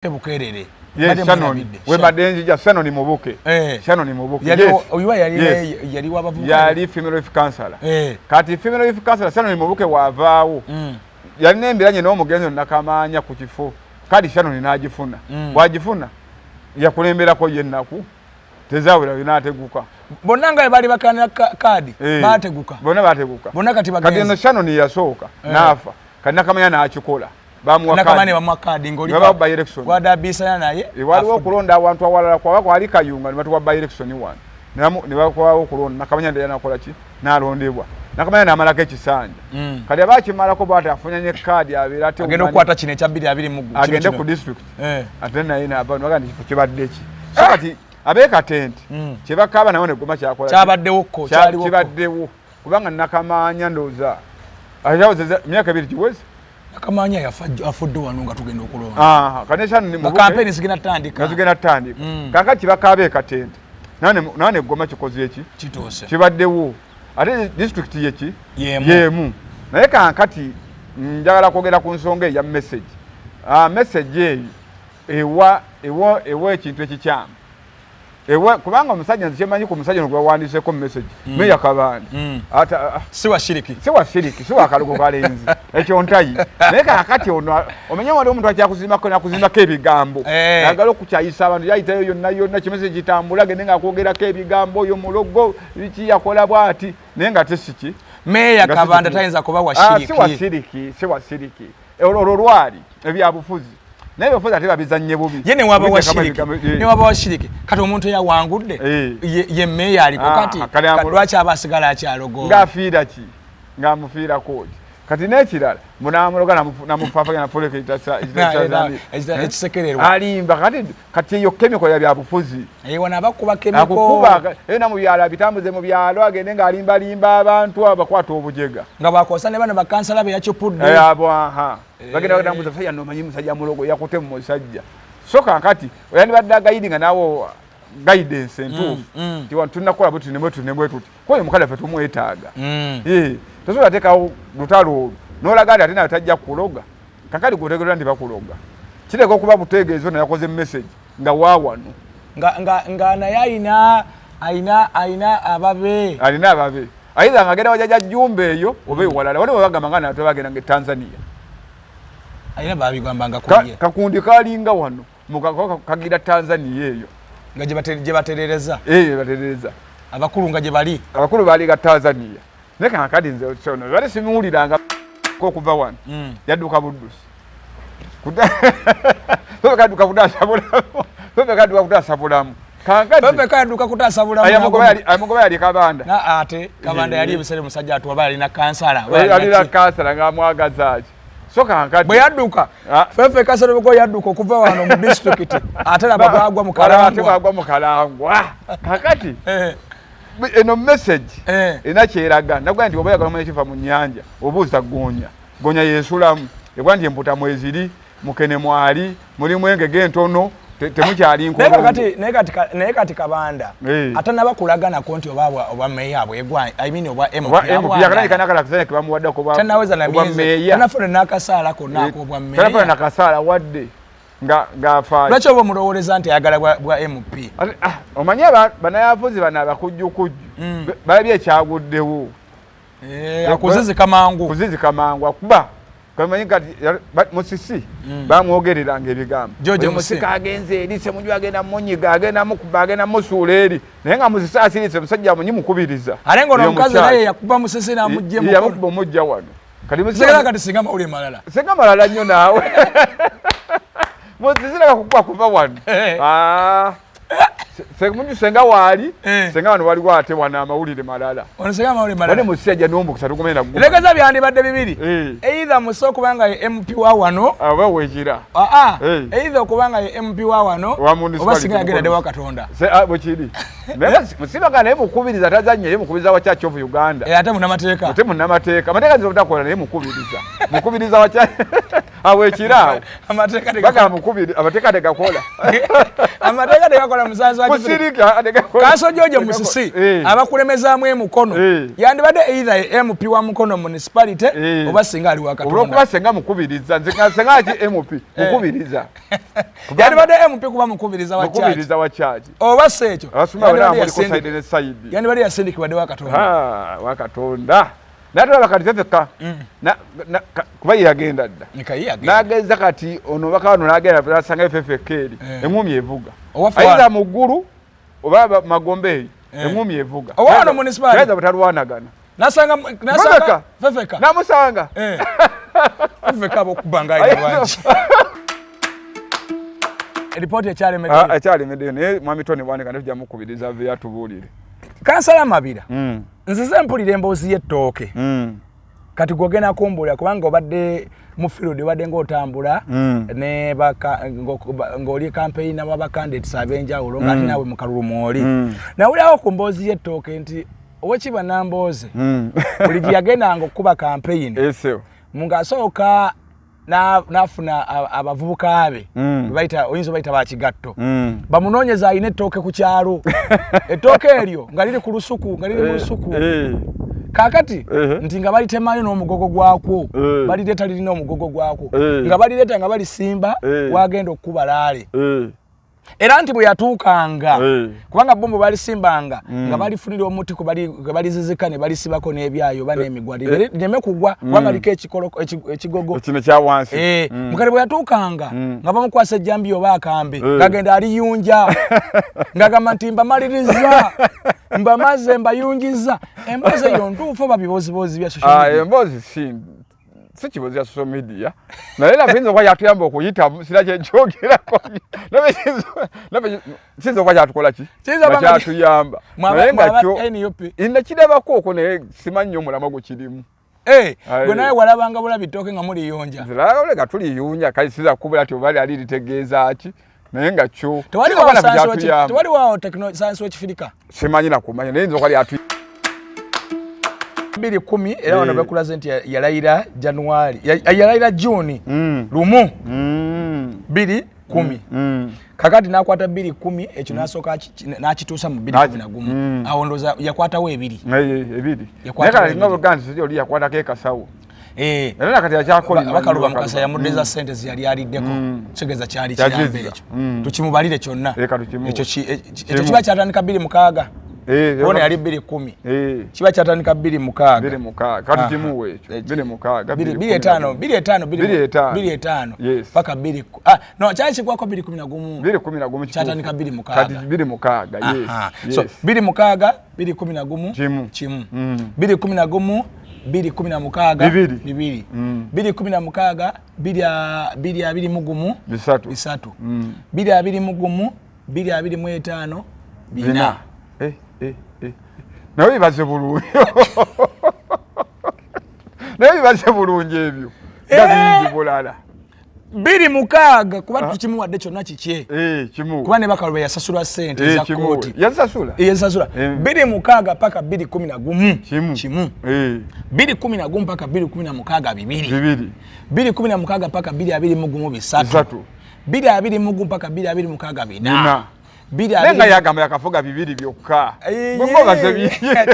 Bukerere. Shannon webadde nzija, Shannon Mubuke. Shannon Mubuke. Oyo yali yali wabavubuka. Yali female youth councilor. Kati female youth councilor Shannon Mubuke wavaawo, yalina embiranye n'omugenzi Nakamanya ku kifo, kati Shannon n'agifuna. Bw'agifuna yakulemberako ye ennaku tezawera binaateguka. Bonna nga bali bakana kaadi bateguka. Bonna bateguka. Bonna kati bagenze. Kati eno Shannon yasooka n'afa, kati Nakamanya n'akikola. Nakamanya bamuwa kaadi ng'oli by election. Wadabisana naye. Waliwo okulonda awantu awalala kwaba kwali Kayunga ne batuwa by election wano. Ne bakwawo okulonda, Nakamanya ndera nakola ki? N'alondebwa. Nakamanya n'amalako ekisanja. Kati aba akimalako bw'ati afunya ne kaadi abeera ate agenda okukwata kino ekya 2020 agende ku district. Ate naye n'ava ne bagamba nti ekifo kibadde ki? So kati ab'e Katente kye bakaaba nabo ne goma kyakola ki? Kyabaddewo ko, kyaliwo ko. Kibaddewo. Kubanga Nakamanya ndowooza ayawuza emyaka 2 giweze. Nakamanya yafa afudde wano nga tugenda okulonda. Kati Shannon Nga kampeni zigenda tandika. Nga zigenda tandika. Kaakati bakaaba e Katente. Nane goma kikoze eki? Kituuse. Kibaddewo. Ate district ye ki? Yemu. Yemu. Naye kaakati njagala kwogera ku nsonga eya message. Message eyo ewa ekintu ekikyamu. Ewa, kubanga omusajja nze kyemanyi ku musajja ono gwe bawandiiseko message. Meya Kabanda. Ata, Si wa shiriki. Si wa shiriki, si wa kalugo kalenzi. Ekyo ntayi. Naye kaakati ono, omenye waliwo omuntu akyakuzimako n'akuzimbako ebigambo. Ayagala okukyayisa abantu, yayitayo yonna yonna, kimese kitambula, agende ng'akwogerako ebigambo, oyo mulogo, biki yakola bw'ati. Naye nga te si ki? Meya Nga si Kabanda kituufu. tayinza kuba wa Si wa shiriki. shiriki, si wa shiriki. Olwo lwali ebyabufuzi. Naye ebyobufuzi ate babizannye bubi. Ye ne waba wa Bubi shiriki. teekamu ebigambo, Ne waba wa shiriki. Kati omuntu eyawangudde, ye meya aliko kati, Kale lwaki aba asigala akyalogo? Ng'afiira ki? Ng'amufiirako ki? Kati n'ekirala, munamuloga namufaafaganya nafuuleka ekitasa Ekisekererwa. Alimba, kati eyo chemical ya byabufuzi. Wano abakuba chemical. Akukuba, na mu byalo abitambuze mu byalo, agende ng'alimbalimba abantu abakwata obujega. Nga bw'akosa ne bano bakansala be yakipudde. Abo, aha. Bagenda batambuza, musajja n'omanyi musajja mulogo, yakute mu musajja. So kaakati, oyandibadde agayidi nga naawe guidance entuufu. Nti wano tunnakola bwe tuti ne bwe tuti ne bwe tuti. Kuba oyo omukazi affe tumwetaaga. Tosobola teekawo lutalo olwo. N'olaga nti ate nawe tajja kukuloga. Kaakati gw'otegeera nti bakuloga. Kiteekwa okuba butegeezo naye yakoze message nga wa wano. Nga naye alina ababe. Alina ababe. Ayiza nga agenda wajja Jjumba eyo oba ewalala. Waliwo bagamba nga nabo bagenda nga e Tanzania. Alina babigambanga ku ye. Kakundi kalinga wano. Kagira Tanzania eyo. Nga gye baterereza. Baterereza. Abakulu nga gye bali. Abakulu bali ga Tanzania. Naye kaakati nze ono bali simuwuliranga okuva wano. Yadduka buddusi. Pepe kadduka kutaasa bulamu. Pepe kadduka kutaasa bulamu. Kaakati Pepe kadduka kutaasa bulamu. Aya, Mugoba yali Kabanda. Na ate Kabanda yali ebisere musajja atuwa alina kansala. Alina kansala ng'amwagaza ki. So kaakati bwe yadduka, Fefe Kasereko yadduka okuva wano mu district, ate laba bwagwa mu Kalangwa. Ate bwagwa mu Kalangwa. Kaakati, eno message erina kyeraga. Nagamba nti oba oyagala omanya kiva mu nnyanja, obuuza ggoonya. Ggoonya yeesulamu. Egwa nti emputa mweziri, mukene mwali, mulimu engege entono, temukyali Naye nkolongo. Kati Kabanda, ate naba kulaga nako nti oba obwa meya bwegwa, I mean obwa MP Obwa MP, abwa yakala kana kala kuzanya ke bamuwaddeko Tanaweza na obwa miezi. meya. Tanafuna n'akasaala konna ak'obwa meya. Tanafuna n'akasaala wadde ng'afaayo. Lwaki oba omulowooleza nti ayagala bwa MP? Ate, omanyi bannabyabufuzi bano abakujjukujju, balabye ekyaguddewo. Akuzizika mangu. Kuzizika mangu, akuba. Kamanyi kati, Musisi, bamwogereranga ebigambo. George Oyo Musisi. Musisi agenze eri, Ssemuju agenda munyiga, agenda mukuba, agenda musuula eri. Naye nga Musisi asirise, musajja amunyi mukubiriza. Ate ng'ono Oyo omukazi mukyala. naye yakuba Musisi n'amugja emikono. Yamukuba omujja wano. Kati Musisi Nzigala kati singa mawulire malala. Singa malala nnyo naawe. Musisi leka kukuba kuva wano. Ssemuju senga waali, senga wano waliwo ate wano amawulire malala. Ono senga amawulire malala. Wali Musisi ajja n'omukisa tugumye na gguma. Legeza byandibadde bibiri. Either Musisi okuba nga ye MP wa wano. Oba weekira. Either okuba nga ye MP wa wano, Wa municipality oba singa yagenda Mukono. dde wa Katonda. Se, bwe kiri. Naye Musisi baga naye mukubiriza tazannya, ye mukubiriza wa Church of Uganda. Ate munnamateeka. Ate munnamateeka. Amateeka nze obutakola naye mukubiriza. Mukubiriza wa Awo ekiraawo amateeka tegakola. Amateeka tegakola musanzi wa Kanso George Musisi abakulemezaamu emukono yandibadde either MP wa Mukono municipality oba singa ali wa Katonda. Olwokuba senga mukubiriza, nze senga ki MP mukubiriza. Yandibadde MP kuba mukubiriza wa church. Mukubiriza wa church. Oba si ekyo. Yandibadde yasindikibwadde wa Katonda. Wa Katonda. Natulaba kati Fefeka kuba ye yagenda dda n'ageza kati ono baka wano n'agenda nasanga Fefeka eri eŋŋumi evuga ayinza mu ggulu oba magombe eyo eŋŋumi evuga ayinza butalwanagana nasanga Fefeka namusanga Fefeka abokuba nga alina bangi. Ripooti ekyalemeddeyo ekyalemeddeyo naye mwami Tony Bwanika ne tujja mukubiriza ave atubuulire. Kansala Mabira, nzize mpulira emboozi y'ettooke. Kati gwogenda kumbulira kubanga obadde mu field, obadde ng'otambula ne ng'oli campaign wa candidates ab'enjawulo ng'ate naawe mu kalulu mw'oli. Nawulirawo ku mboozi y'ettooke nti Owekiba Nambooze buli gye yagendanga okukuba campaign ng'asooka n'afuna abavubuka be bayita oyinza obayita bakigatto bamunoonyeza alina ettooke ku kyalo, ettooke eryo nga liri ku lusuku, nga liri mu lusuku kaakati nti nga balitemayo n'omugogo gwakwo, balireeta lirina omugogo gwakwo, nga balireeta nga balisimba wagenda okukuba laale. Era nti bwe yatuukanga kubanga bo bwe balisimbanga nga balifunira omuti kwe balizizika ne balisibako n'ebyayo oba n'emigwa lireme kugwa kubanga liko ekigogo kino kya wansi. Mukati bwe yatuukanga nga bamukwasa ejjambiya oba akambe ng'agenda aliyunja ng'agamba nti mbamaliriza mbamaze mbayunjiza. Emboozi eyo ntuufu oba bibooziboozi bya social media? Emboozi si kibozi ya social media, naye era kiyinza okuba kyatuyamba okuyitamu sira kyekyogerako kiyinza okuba kyatukola ki kyatuyamba, naye nga kyo nakirabako okwo naye simanyi nnyo omulamwa gukirimu. Gwe nawe walabanga bulabi ttooke nga muliyunja? Nga tuliyunja, kale siza kukubula ti oba lyali litegeeza ki, naye nga kyo tewaliwo sayansi w'ekifirika simanyi nakumanya, naye nza okuba lyatu 2010 era wano bakulaze nti yalayira January, yalayira June 1 2010. Kakati n'akwata 2010 ekyo n'asooka n'akituusa mu 2011. Awo ndowooza yakwatawo ebiri. Ebiri. Naye kale nga bw'ogamba nti oli yakwatako ekasawo. Era nakati akyakola. Bakaluba Mukasa yamuddeza ssente ze yali aliddeko. Kitegeeza kyali kirambe ekyo. Tukimubalire kyonna. Ekyo kiba kyatandika 2006. Ono yali 2010. Kiba kyatandika 2006. 2006. Kati kimuwe ekyo. 2006. 2005. 2005. 2005. Paka 2. No, kyali kigwako 2011. 2011. Kyatandika 2006. Kati 2006. Yes. So 2006, 2011 kimu. 2011, 2016 bibiri. 2016, 2021 bisatu. 2021, 2025 bina. Naye bibaze bulungi. Naye bibaze bulungi ebyo. Nga bingi bulala. 2006 kuba tukimuwadde kyonna kikye. Kuba ne Bakaluba yasasulwa ssente eza kkooti. Yazisasula? Yazisasula. 2006 paka 2011 kimu. 2011 paka 2016 bibiri. 2016 paka 2021 bisatu. 2021 paka 2026 bina. Naye nga yagamba yakafuga bibiri byokka.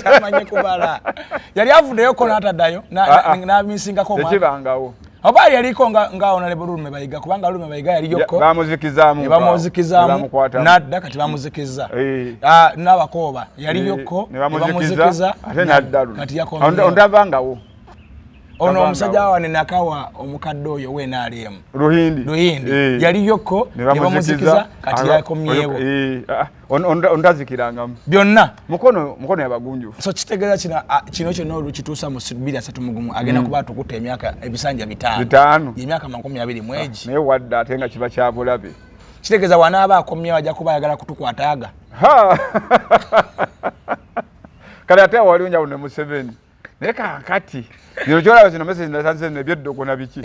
Tamanye kubala. Yali avuddeyo n'ataddayo n'amisingako omwaka. Tekibangawo. Oba yaliko nga Honorable Lulume Bayiga, kubanga Lulume Bayiga yaliyoko. Bamuzikizaamu. Bamuzikizaamu. Nadda kati bamuzikizza. N'abakooba yaliyoko ne bamuzikiza. Ate n'adda luno. Kati yakomyewo. Ondabangawo. Ono omusajja wa Nakawa omukadde oyo w'NRM. Luhindi. Luhindi. Yaliyoko ne bamuzikiza kati yakomyewo. Ondazikirangamu. Byonna. Mukono yabagunjufu. So kitegeeza kino kyonna olukituusa mu 2031 agenda kuba atukutte emyaka ebisanja bitaano. Bitaano. Emyaka 20 egi. Naye wadde ate nga kiba kya bulabe. Kitegeeza wanaaba akomyewo ajja kuba ayagala kutukwataaga. Kale ate waliwo njawulo ne Museveni. Naye kaakati bino kyolaba zino message natandise zino ebyeddogo na biki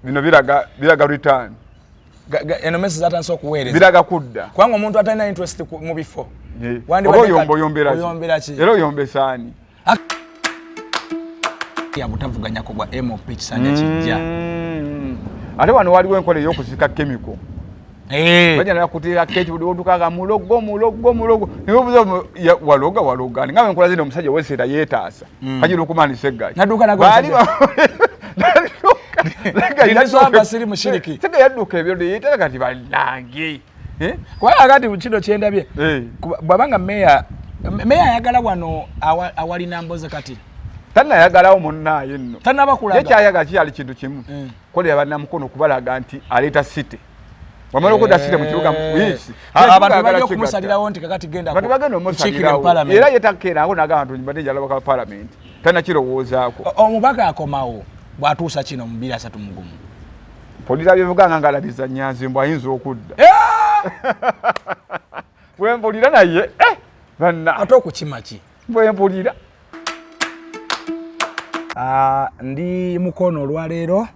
bino biraga return. Eno message zatandise okuweereza biraga kudda, kubanga omuntu atalina interest mu bifo oba oyomba ki era oyombesaani ya butavuganyako bwa MOP kisanja kijja. Ate wano waliwo enkola ey'okuzika chemical. Bajja nakuteera keki buli wotukaga mulogo mulogo mulogo niwebuza waloga waloga nga enkola zino omusajja weseera yeetaasa kajira okumanisa eggayi naduka yadduka ebyo yeetaaga kati bannange. Kubanga kati kino kyendabye bwabanga meya ayagala wano awali Namboze kati tanayagalawo munnaaye nno tanabakulaga yekyayagala kikyali kintu kimu kolera bannamukono okubalaga nti aleeta city wamala okudda city mu kibuga abantu bajja okumusalirawo nti kakati genda bantu bagenda omusalirawo era ye takeerako n'agamba nti mbadde njagala baka parliament tanakirowoozaako. Omubaka akomawo bw'atuusa kino mu 2031 polira byevuganga ng'alabiza Nyanzi mbu ayinza okudda bwempulira naye banna ate okukima ki bwempulira. Ndi Mukono olwaleero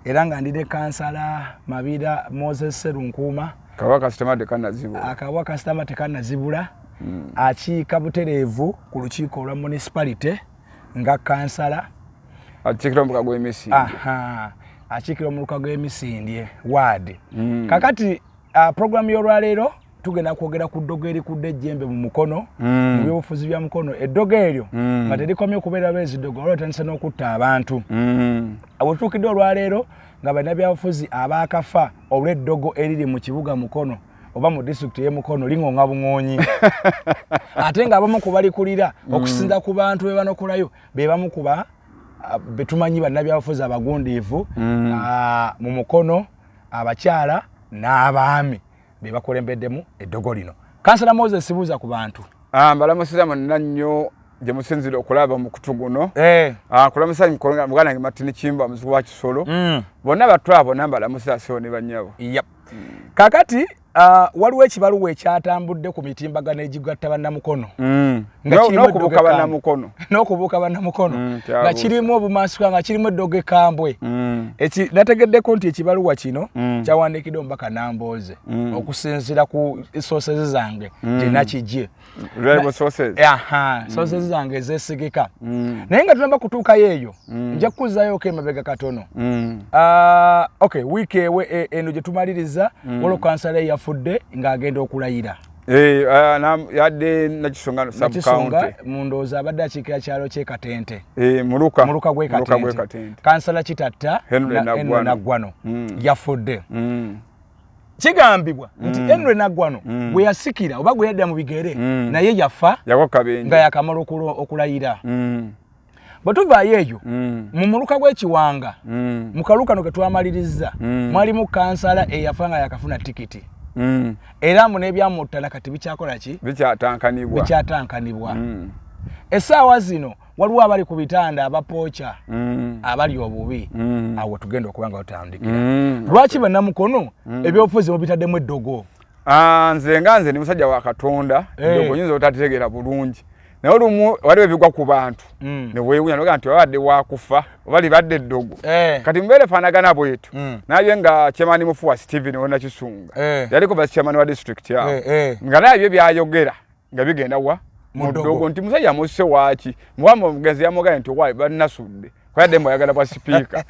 era nga ndi ne kansala Mabira Moses Serunkuuma. Kawa kasitama tekanazibula. Akawa kasitama tekanazibula. Akiika butereevu ku lukiiko olwa municipality nga kansala. Akiikira omuluka gw'emisindye. Akiikira omuluka gw'emisindye ward. Kakati programu y'olwaleero tugenda kwogera ku ddogo erikudde ejjembe mu Mukono, mu byobufuzi bya Mukono. Eddogo eryo nga terikomye okubeera lwezi ddogo, waliwo litandise n'okutta abantu. Wetutuukidde olwaleero nga bannabyabufuzi abaakafa olw'eddogo eriri mu kibuga Mukono oba mu disitulikiti y'e Mukono liŋoŋa buŋoonyi. Ate ng'abamu ku balikulira okusinza ku bantu be banokolayo be bamu ku betumanyi bannabyabufuzi abagundiivu mu Mukono, abakyala n'abaami be bakulembeddemu eddogo lino. Kansala Moses, buuza ku bantu. Mbalamusiza mwenna nnyo gye musinzira okulaba omukutu guno. Kulamusa muganda wange Martin Kimba muziku wa Kisolo. Bonna batwala bonna mbalamusiza ssebo ne bannyabo. Kakati waliwo ekibaluwa ekyatambudde ku mitimbagano egigatta bannamukono n'okubuuka bannamukono n'okubuuka bannamukono nga kirimu obumansuka, nga kirimu eddogo ekambwe. Nategeddeko nti ekibaluwa kino kyawandiikiddwa omubaka Nambooze okusinziira ku sources zange gye nakijje. Sources zange ezeesigika. Naye nga tunaba kutuukayo eyo, nja kukuzzaayoko emabega katono. Okay, wiiki ewe eno gye tumaliriza waliwo kansala eyafudde ng'agenda okulayira. Yadde Nakisunga sub-county. Mu ndowooza abadde akiikira kyalo ky'e Katente. Muluka. Muluka gw'e Katente. Kansala Kitatta Henry Naggwano yafudde. Kigambibwa nti Henry Naggwano bwe yasikira oba gwe yadda mu bigere naye yafa nga yakamala okulayira. Bwe tuvaayo eyo mu muluka gw'Ekiwanga, mu kalulu kano ke twamaliriza, mwalimu kansala eyafa nga yakafuna tikiti era mbu n'ebyamuttana kati bikyakola ki? Bikyatankanibwa. Bikyatankanibwa. Essaawa zino waliwo abali ku bitanda abapooca abali obubi. Awo tugenda okuba nga tutandikira. Lwaki bannamukono ebyobufuzi mubitaddemu eddogo? Nze nga nze ndi musajja wa Katonda, eddogo nyinza otategeera bulungi, naye olumu waliwo ebigwa ku bantu ne weewuunya noga nti babadde wakufa oba libadde eddogo. Kati mubeere faanagana bwetu naye nga chairman Mufuwa Steven Onakisunga yaliko vice chairman wa district awo, nga naye bye byayogera nga bigenda wa mu ddogo nti musajja musse waaki muwamba omugenzi yamugambye nti waayi bannasudde kweyadde mbu ayagala bwa sipiika.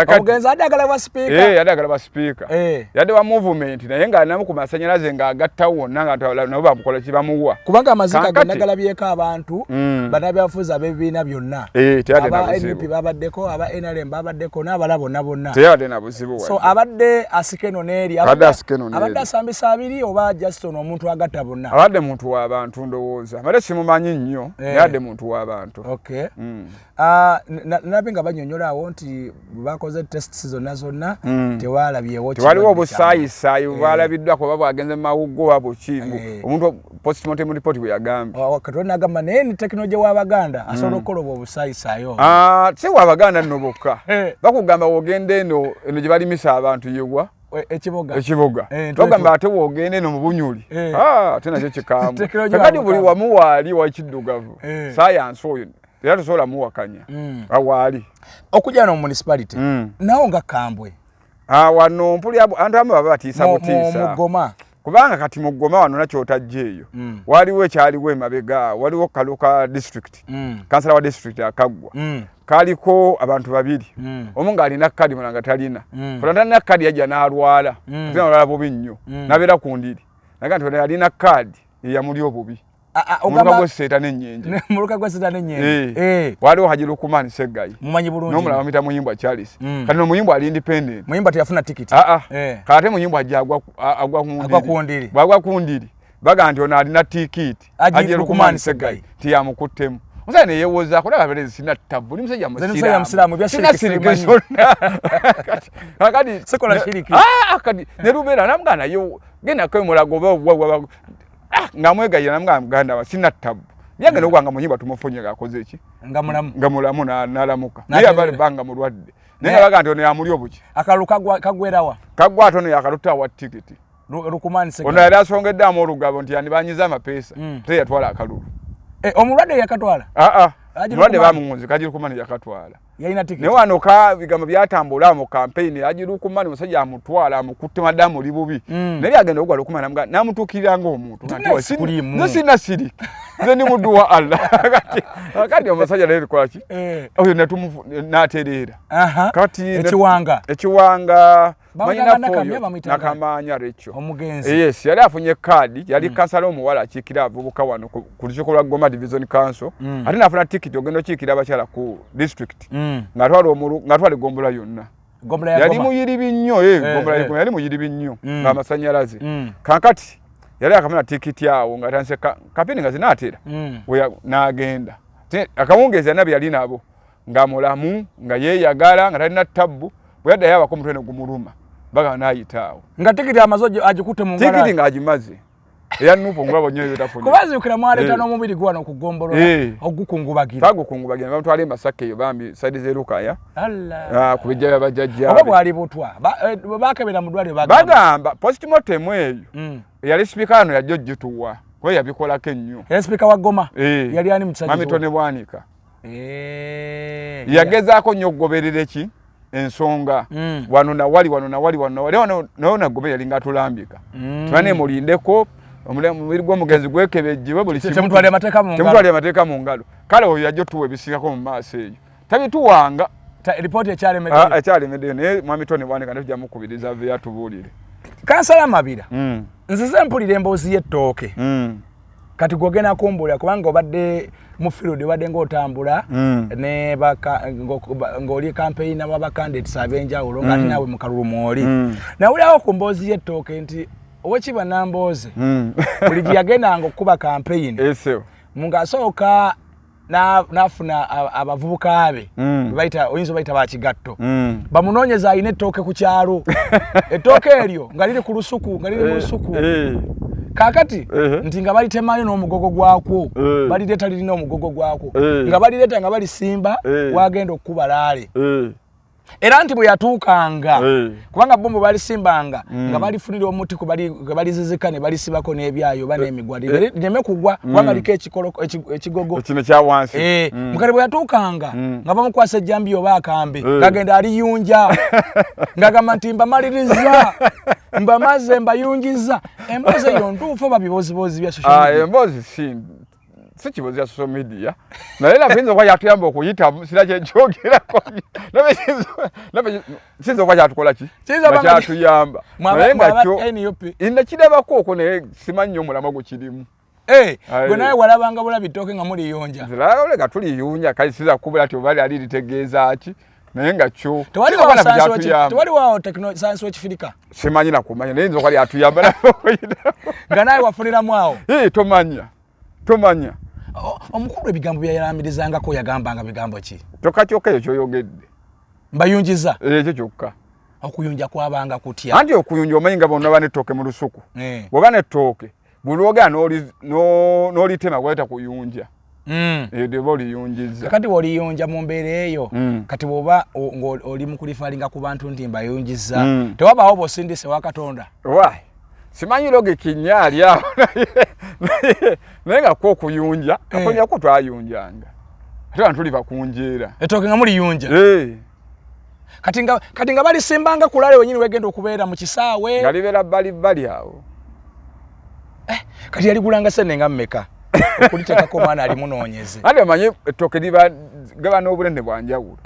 Omugenzi adde ayagala bwa sipiika. Yadde ayagala bwa sipiika, yadde wa movement, naye ng'alinamu ku masanyalaze ng'agattawo wonna nga nabo bamukola kibamuwa. Kubanga amazika gonna galabyeko abantu bannabyabufuzi ab'ebibiina byonna, aba NUP babaddeko, aba NRM babaddeko, n'abala bonna bonna. Teyabadde na buzibu. So abadde asika eno n'eri, abadde asambisa abiri oba just ono omuntu agatta bonna? Abadde muntu w'abantu, ndowooza abadde simumanyi nnyo, naye abadde muntu w'abantu. Okay. Nalabye nga banyonyola awo nti bakoze tests zonna zonna, tewalabyewo. Tewaliwo obusaayisaayi bwalabiddwako oba bwagenze mu mawuggo oba buki omuntu postmortem report bwe yagambye. Katonda nagamba naye ni tekinologi w'Abaganda asobola okukola obwo obusaayisaayi obwo. Si w'Abaganda nno bokka, bakugamba wogenda eno eno gye balimisa abantu yewa Ekiboga. Ekiboga bagamba ate wogenda eno mu Bunyuli ate nakyo kikambwe. Kakati buli wamu waali wakiddugavu sayansi oyo era tosobola muwakanya awaali. Okujja no municipality nawo nga kambwe. Wano mpuli abantu abamu baba batiisa butiisa. Mugoma. Kubanga kati mu Goma wano nakyotajja eyo, waliwo ekyaliwo emabega, waliwo kaluka district, kansala wa district akaggwa, kaliko abantu babiri, omu ng'alina kadi, mulala nga talina. Kola talina kadi yajja n'alwala, ate n'alwala bubi nnyo, n'abeera ku ndiri. Naga nti ono yalina kaadi yeyamuli obubi. Omuluka gw'esseeta n'ennyenje. Muluka gw'esseeta n'ennyenje. Waliwo Haji Lukumani Seggayi. Mumanyi bulungi. N'omulala bamuyita Muyimbwa Charles. Kati n'Omuyimbwa ali independent. Muyimbwa teyafuna tikiti. Aa. Kati ate Muyimbwa ajja agwa ku ndiri. Agwa ku ndiri. Bw'agwa ku ndiri baga nti ono alina tikiti. Haji Lukumani Seggayi. Tiyamukuttemu. Omusajja ne yeewozaako naye abeere sina tabbu, ndi musajja musajja musiraamu, bya Sina shiriki sirike sibimanyi. zonna. Kati Sikola shiriki. Ah, kati ne lubeera namugamba naye gendako emulago oba wa nga mwegayira, namugamba muganda wa sina tabbu. Byagenda okuba nga Muyimbwa tumufunye ng'akoze ki? Nga mulamu. Nga mulamu n'alamuka. Naye abali banga mulwadde. Naye nga baga nti ono yamuli obuki. Akalulu kagwerawa? Kaggwa ate ono yakalutta awa tikiti. Lukumani Seggayi. Ono yali asongeddemu olugabo nti yandibanyiza amapeesa. Ate yatwala akalulu. Omulwadde yakatwala? Aa. Haji Omulwadde Lukumani. bamuŋŋunze, Haji Lukumani yakatwala. Yalina tikiti. Naye wano bigambo byatambula mu campaign, Haji Lukumani musajja amutwala amukutte madde amuli bubi. Naye byagenda okugwa Lukumani n'amutuukirira ng'omuntu. Nti Nti naye sikuliimu. nze sina siriki. Nze ndi muddu wa Allah. Kati omusajja naye likola ki? Oyo n'atereera. Kati Ekiwanga. Ekiwanga. Bamuyita Manyina Nakamya, Foyo, bamuyita Nakamya. Nakamanya Rachel. Omugenzi. Yes, yali afunye kaadi, yali kansala omuwala akiikira abavubuka wano ku lukiiko lwa Goma Division Council. Ate n'afuna tikiti ogenda okiikira abakyala ku district. Ng'atwala eggombolola yonna. Ggombolola ya Yali Goma. muyiribi nnyo, ggombolola ya Goma yali muyiribi nnyo, ng'amasannyalaze. Kaakati yali akafuna tikiti awo ng'atandise kampeni nga zinaatera. N'agenda. Akawungeezi yonna bye yali nabo nga mulamu, nga yeeyagala, nga talina tabbu. Bwe yaddayo abako omutwe ne gumuluma, bagamba n'ayita awo. Nga tikiti amaze agikutte mu ngalo. Tikiti ng'agimaze. Eya Nuupu ngulabo nnyo ebitafunye. Kuba nzijukira mwaleeta n'omubiri gwe wano ku ggombolola, ogukungubagira. Twagukungubagira, bamutwala e Masaka eyo bambi, side z'e Lukaya. Allah. Ku bijja bya bajjajjaabe. Oba bwali butwa. Bakebera mu ddwaliro bagamba. Bagamba postmortem eyo. Yali sipiika wano yajja ogituwa. Kuba yabikolako ennyo. Yali sipiika wa Goma? Yali ani mu kisajja Mami ky'owa? Tone Bwanika. Yagezaako nnyo okugoberera eki? Ensonga. Wano na wali, wano na wali, wano na wali. Wano naye nagoberera yalinga atulambika. Tubane mulindeko, omubiri gw'omugenzi gwekebejjebwe buli kimu. Temutwalira amateeka mu ngalo. Temutwalira amateeka mu ngalo. Kale oyo yajja otuwa ebisingako mu maaso eyo. Tabituwanga. Ripooti ekyalemeddeyo. Ekyalemeddeyo, naye Mwami Tone Bwanika ne tujja mukubiriza ave atubuulire. Kansala Mabira, nzize mpulira emboozi y'ettooke. Kati gw'ogenda kumbuulira kubanga obadde mu field, obadde ng'otambula ne ng'oli campaign wa candidates ab'enjawulo, ng'ate naawe mu kalulu mw'oli. Nawulirawo ku mboozi y'ettooke nti Oweekitiibwa Nambooze buli gye yagendanga okukuba campaign, ng'asooka n'afuna abavubuka be, oyinza obayita ba kigatto, bamunoonyeza alina ettooke ku kyalo. Ettooke eryo nga liri ku lusuku, nga liri mu lusuku. Kaakati nti nga balitemayo n'omugogo gwakwo, balireeta lirina omugogo gwakwo, nga balireeta nga balisimba wagenda okukuba laale. Era nti bwe yatuukanga, kubanga bo bwe balisimbanga, nga balifunira omuti kwe balizizika ne balisibako n'ebyayo oba n'emigwa, lireme kugwa, kubanga liko ekigogo. Kino kya wansi. Mukadde bwe yatuukanga, nga bamukwasa ejjambiya oba akambe, ng'agenda aliyunja, ng'agamba nti mbamaliriza, mbamaze, mbayunjiza. Emboozi eyo ntuufu oba bibooziboozi bya social media? Emboozi si kibozi ya social media, naye era kiyinza okuba kyatuyamba okuyitamu, sira kyekyogerako. Kiyinza okuba kyatukola ki? Kiyinza okuba nga Kyatuyamba. Naye nga Mwaba kyo NUP. Nakirabako okwo, naye simanyi nnyo omulamwa gukirimu. Gwe nawe walabanga bulabi ttooke nga muliyunja. Nze nga tuliyunja, kale siza kubula ti oba lyali litegeeza ki, naye nga kyo Tewali kiyinza wa okuba nabyo sayansi kyatuyamba. tewali wa sayansi w'ekifirika. Simanyi nakumanya, naye yinza okuba lyatuyamba nabyo okuyita. Nga nawe wafuniramu awo. Tomanya, tomanya. Omukulu ebigambo bye yalamirizangako yagambanga bigambo ki? Kyokka kyokka ekyo ky'oyogedde. Mbayunjiza? Ekyo kyokka. Okuyunja kwabanga kutya? Anti okuyunja omanyi nga bonna baba n'ettooke mu lusuku. Bw'oba n'ettooke, buli lw'ogenda n'olitema gw'oyita kuyunja. Eyo oba oliyunjizza. Kati bw'oliyunja mu mbeera eyo, kati bw'oba ng'oli mu kulifalinga ku bantu nti mbayunjizza, tewabaawo bw'osindise wa Katonda? Why? Simanyi logic nnyo ali awo, naye nga kwo okuyunja, okuyunja kwo twayunjanga. Ate abantu tuli bakunjeera. Ettooke nga muliyunja? Kati nga balisimbanga ku lale wennyini wegenda okubeera mu kisaawe. Nga libeera bbali bbali awo. Kati yaligulanga sente nga mmeka okuliteekako omwana alimunoonyeze? Ate omanyi ettooke liba gaba n'obunene bwa njawulo.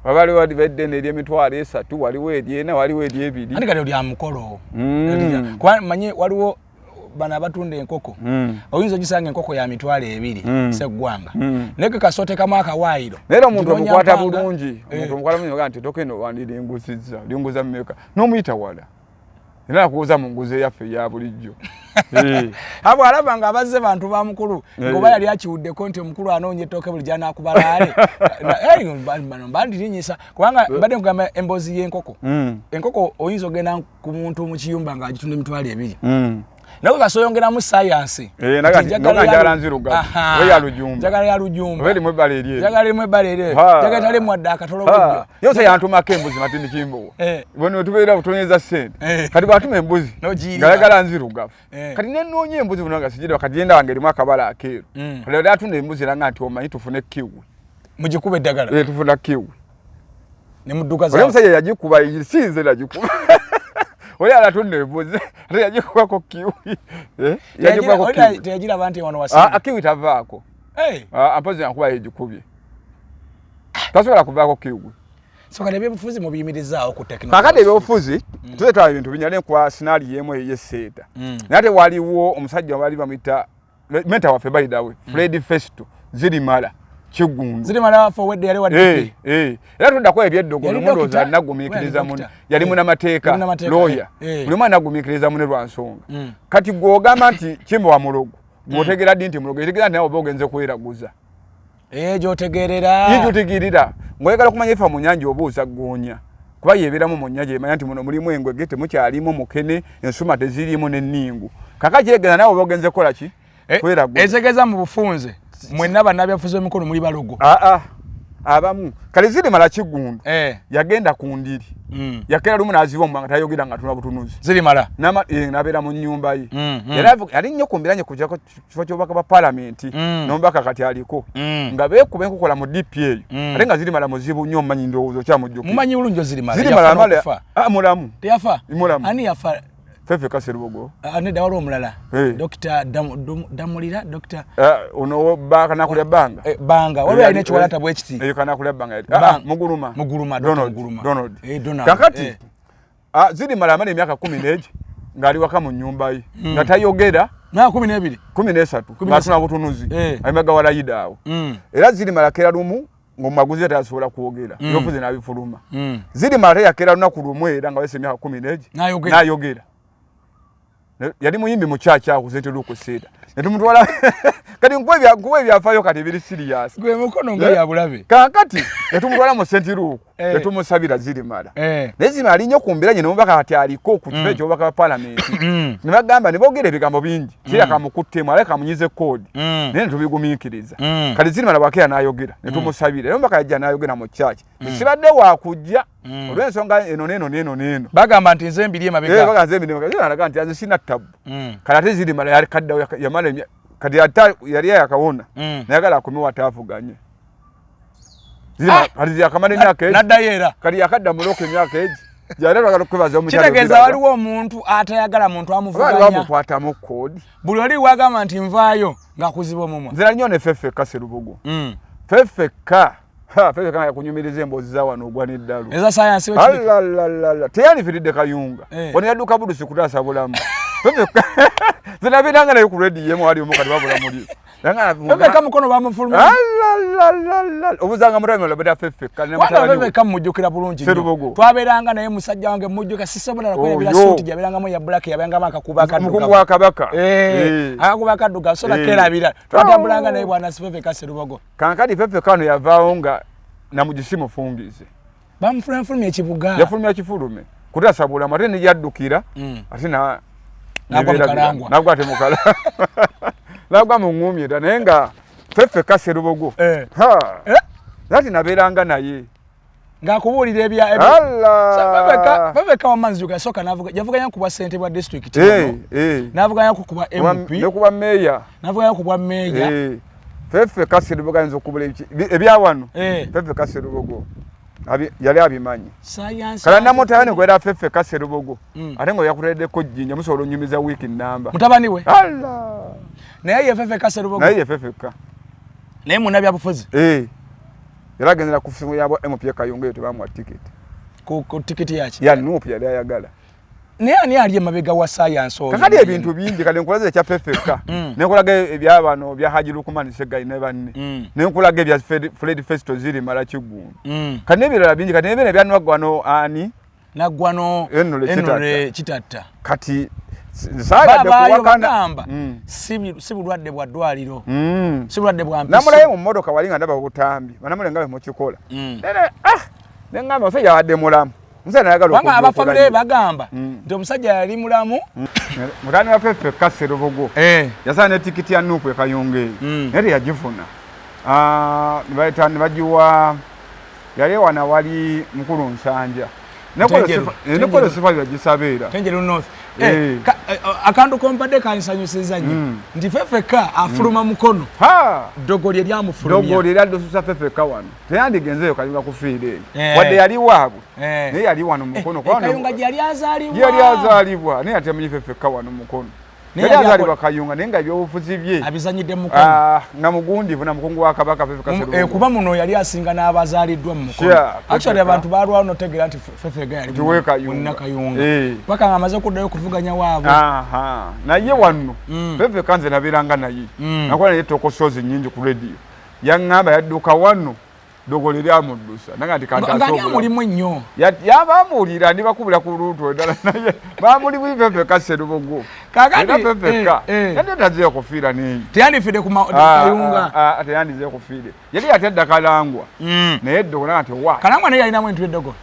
Waliwo eddene ery'emitwalo 3, waliwo ery'ena, waliwo ery'ebiri. Ate kati lya mukolo. Kuba manyi waliwo bano abatunda enkoko. Oyinza ogisanga enkoko ya 20,000 seggwanga. Naye ke kasooteekamu akawaayiro. Naye omuntu omukwata bulungi, omuntu omukwata bulungi ogaa nti ettooke eno wandiringuzizza, olinguza mmeka? N'omuyita wala. Era nakubuuza mu nguzi eyaffe eya bulijjo. Abo alaba nga abazze bantu ba mukulu, ng'oba yali akiwuddeko nti omukulu anoonya ettooke buli gy'anaakubalaale. Bano bandirinyisa kubanga mbadde nkugamba emboozi y'enkoko. Enkoko oyinza ogenda ku muntu mu kiyumba ng'agitunda 20,000. Nawe kasoyongeramu sayansi. Njagala nzirugavu. Oba ya Lujumba. Njagala ya Lujumba. Oba erimu ebbala eryeru. Njagala erimu ebbala eryeru. Njagala etalimu wadde akatolobojjo. Yose yantumako embuzi Martin Kimbowa. Bano tubeera butonyeza ssente. Kati bw'atuma embuzi ng'ayagala nzirugavu. Kati ne nnoonya embuzi buno nga sigiraba, kati gye ndaba ng'erimu akabala akeeru. Kati yali atunda embuzi era nga nti omanyi tufune kiwi. Mugikube eddagala. Tufuna kiwi. Ne mudduka za. Oli omusajja yagikuba, si nze nagikuba. Oli alatunda embuzi ate yagikubako kiwi. Yagikubako kiwi. Teyagiraba nti wano wasimba. Kiwi tavaako. Mpozi yankuba yegikubye. Tasobola kuvaako kiwi. So kati ebyobufuzi mubiyimirizaawo ku tekinologiya. Kaakati ebyobufuzi tuze twala ebintu binyale nkuwa scenario emu ey'esseeta. Naye ate waliwo omusajja bali bamuyita mentor waffe by the way, Fred Festo Zirimala Kiggundu. Zirimala waffe owedde yali wa DP. Era tuddako ebyeddogo lumulooza anagumiikiriza mune. Yali munnamateeka, lawyer. Buli omu anagumiikiriza mune lwa nsonga. Kati gw'ogamba nti Kimbowa mulogo, gw'otegeera ddi nti mulogo? Etegeera nti nawe oba ogenze kweraguza. Gy'otegeerera. Ye gy'otegeerera. Ng'oyagala okumanya efa mu nnyanja obuuza ggoonya. Kuba yeebeeramu mu nnyanja emanya nti muno mulimu engwege, temukyalimu mukene, ensuma teziriimu n'enningu. Kaakati kitegeeza naawe oba ogenze kukola ki? Kweraguza. Etegeeza mu bufunze mwenna bannabyabufuzi b'emikono muli balogo. Abamu. Kale Zirimala Kiggundu yagenda ku ndiri. Yakeera lumu n'aziba omumwa nga tayogera nga atunula butunuzi. Zirimala. N'abeera mu nnyumba ye. Yali nnyo ku mbiranye kujja ku kifo ky'obubaka bwa paalamenti. N'omubaka kati aliko. Nga beekuba enkokola mu DP eyo. Ate nga Zirimala muzibu nnyo omumanyi ndowooza okyamujjukira. Mumanyi bulungi Zirimala. Zirimala amala mulamu. Teyafa? Mulamu. Ani yafa? Fefe Kaserubogo. Nedda waliwo omulala. Dokita Damulira, Dokita ono Kanakulya Banga. Banga. Waliwo alina ekiwalata bwe kiti. Kanakulya Banga. Muguluma. Muguluma, Dokita Muguluma. Donald. Donald. Kakati, Zirimala amala emyaka 10 ng'ali waka mu nnyumba ye. Nga tayogera. Myaka 12? 13. Ng'atuna butunuzi. Ayimbaga walayida awo. Era Zirimala akeera lumu ng'omumaguzi tasobola kwogera. Ebyobufuzi n'abifuluma. Zirimala ate yakeera lunaku lumu era nga wese emyaka 10 n'ayogera. Yali muyimbi mu kyakya ku St. Luke Theatre. Ne tumutwala kati nkuwa ebyafaayo kati ebiri serious. Gwe mukono nga ya bulabe. Kaakati ne tumutwala mu St. Luke, ne tumusabira Zirimala. Naye Zirimala ali nnyo ku mbiranye n'omubaka kati aliko ku kifo eky'obubaka bwa paalamenti. Ne bagamba ne boogera ebigambo bingi. Kira kamukuttemu, aleka kamunyize koodi. Naye ne tubigumiikiriza. Kati Zirimala bw'akeera n'ayogera, ne tumusabira. Era omubaka yajja n'ayogera mu church. Sibadde wa kujja. Olw'ensonga eno n'eno n'eno n'eno. Bagamba nti nze mbiri emabega. Bagamba nze mbiri emabega. Zirimala alaga nti nze sina ttabu. Kati ate Zirimala yali kaddawo yamala kati yali yakawona. Nayagala akomewo ate avuganye. Zirimala kati yakamala emyaka egi. N'addayo era. Kati yakadda mu loko emyaka egi. Yali ayagala okwebaza omukyala Kitegeeza Obiraga. waliwo omuntu atayagala muntu amuvuganya. Waliwo amukwatamu koodi. Buli oli wagamba nti nvaayo ng'akuziba omumwa. Nze nali nnyo ne Fefe Kaserubogo. Fefe Ka. Fefe Ka yakunyumiriza emboozi za wano ogwa n'eddalu. Eza sayansi we kiri. Alalalala. Teyandifiiridde Kayunga. Wano yadduka budusi kutaasa bulamu. Fefe Ka. Nze nabeeranga naye ku rediyo emu wali omu kati babula muliro. Fefe Ka mukono bamufulumya. Alalalala. Obuzanga mutami olabira Fefe Ka ne Wano mutabani we. Fefe Ka mujjukira bulungi nnyo. Serubogo. Twabeeranga naye musajja wange mujjuka sisobola na kwerabira suuti gyabeerangamu ya black yabeerangamu akakubo akaddugavu. Mukungu wa Kabaka. Akakubo akaddugavu sobola kerabira. Twatambulanga naye bwana Fefe Ka Serubogo. Kankati Fefe Kano yavaawo nga Namugisi mufungize. Bamufulumya ekibuga. Yafulumya kifulume. Kutaasa bulamu ate ne yaddukira. Ate na Nagwa mu nebeera Kalangwa. Nagwa ate mu Kalangwa. Nagwa mu ŋŋumye dda naye nga Fefe Ka Serubogo. Nati nabeeranga naye. Ng'akubuulira ebya Allah! Fefe Ka wamma nzijuka yasooka yavuganya ku bwa ssentebe bwa disitulikiti wano. N'avuganya ku bwa MP. Ne ku bwa meeya. N'avuganya ku bwa meeya. Fefe Ka Serubogo ayinza okubula ebya wano. Fefe Ka Serubogo. Yali abimanyi. Kala namutabani gwera Ffeffekka Sserubogo ate nga yakuteereddeko Jjinja, musobola onyumiza wiiki namba. Mutabani we? Allah! Naye ye Ffeffekka Sserubogo? Naye ye Ffeffekka. Naye munnabyabufuzi? Eh. Yali agendera ku ssimu yabwa MP Kayunga, eyo tebamuwa tiketi. Ku tiketi yaki? Ya NUP yali ayagala. Naye ani ali emabega wa sayansi oyo? Kakati ebintu bingi, kati nkulaze ekya Ffeffekka, nenkulaga ebyabano bya Haji Lukman Ssegayi ne banne, nenkulaga ebya Fred Festo Zirimala Kiggundu, kati n'ebirala bingi. Kati n'ebino ebya Naggwano ani? Naggwano. Henry. Henry Kitatta. Kati saagadde Babaayo kuwakana. bagamba si bulwadde bwa ddwaliro, si bulwadde bwa mpiso. Namulaye mu mmotoka wali nga ndaba obutambi banamule nga bemukikola. Nene ah, neŋŋamba omusajja abadde mulamu, omusajja nayagala Kubanga okujja abafamire okulayira. bagamba nti omusajja yali mulamu. Mutani wa Ffeffekka Sserubogo yasala ne tikiti ya NUP e Kayunga eyo, naye teyagifuna. Ah, ne bayita ne bagiwa yali wana wali mukulu Nsanja. Ntenjeru. Nekola sifa yagisaba era. Tenjeru North. Eh. Akantu kompadde kansanyusiza nnyo nti Ffeffekka afuluma Mukono. Ha! Ddogo lye lyamufulumya. Ddogo lye lyaddususa Ffeffekka wano, teyandigenzeeyo Kayunga kufiira eyo. Eh. Wadde yali waabwe, Eh. naye yali wano Mukono. Eh, Kayunga gye yali azaalibwa. Gye yali azaalibwa, naye ate amanyi Ffeffekka wano Mukono. Naye yali yali azaalibwa Kayunga, naye nga ebyobufuzi bye abizanyidde mu Mukono. Ah, nga mugundivu na mukungu wa Kabaka Ffeffekka Sserubogo. Kuba muno yali asinga n'abazaaliddwa mu Mukono. Actually Ffeffekka. abantu balwawo notegeera nti Ffeffekka yali Nti we Kayunga. Munnakayunga Eh. paka nga amaze okuddayo okuvuganya waabwe. Aha. Naye wano Ffeffekka nze nabeeranga naye, nakola naye talk shows nyingi ku radio. Yaŋŋamba yadduka wano, ddogo lye lyamuddusa naga nti Nga ani kantaasa obulamu. amulimu ennyo? Yabamuwulira ndibakubira ku luutu endala, naye bamuli bwi Ffeffekka Sserubogo. Kaakati, Era Ffeffekka eh. yali tazeeyo kufiira neeyo. Teyandifidde ku Ah, Kayunga. ah, ah, teyandizeeyo kufiire, yali ate adda Kalangwa, naye eddogo naga nti wa Kalangwa naye yalinamu entu eddogo.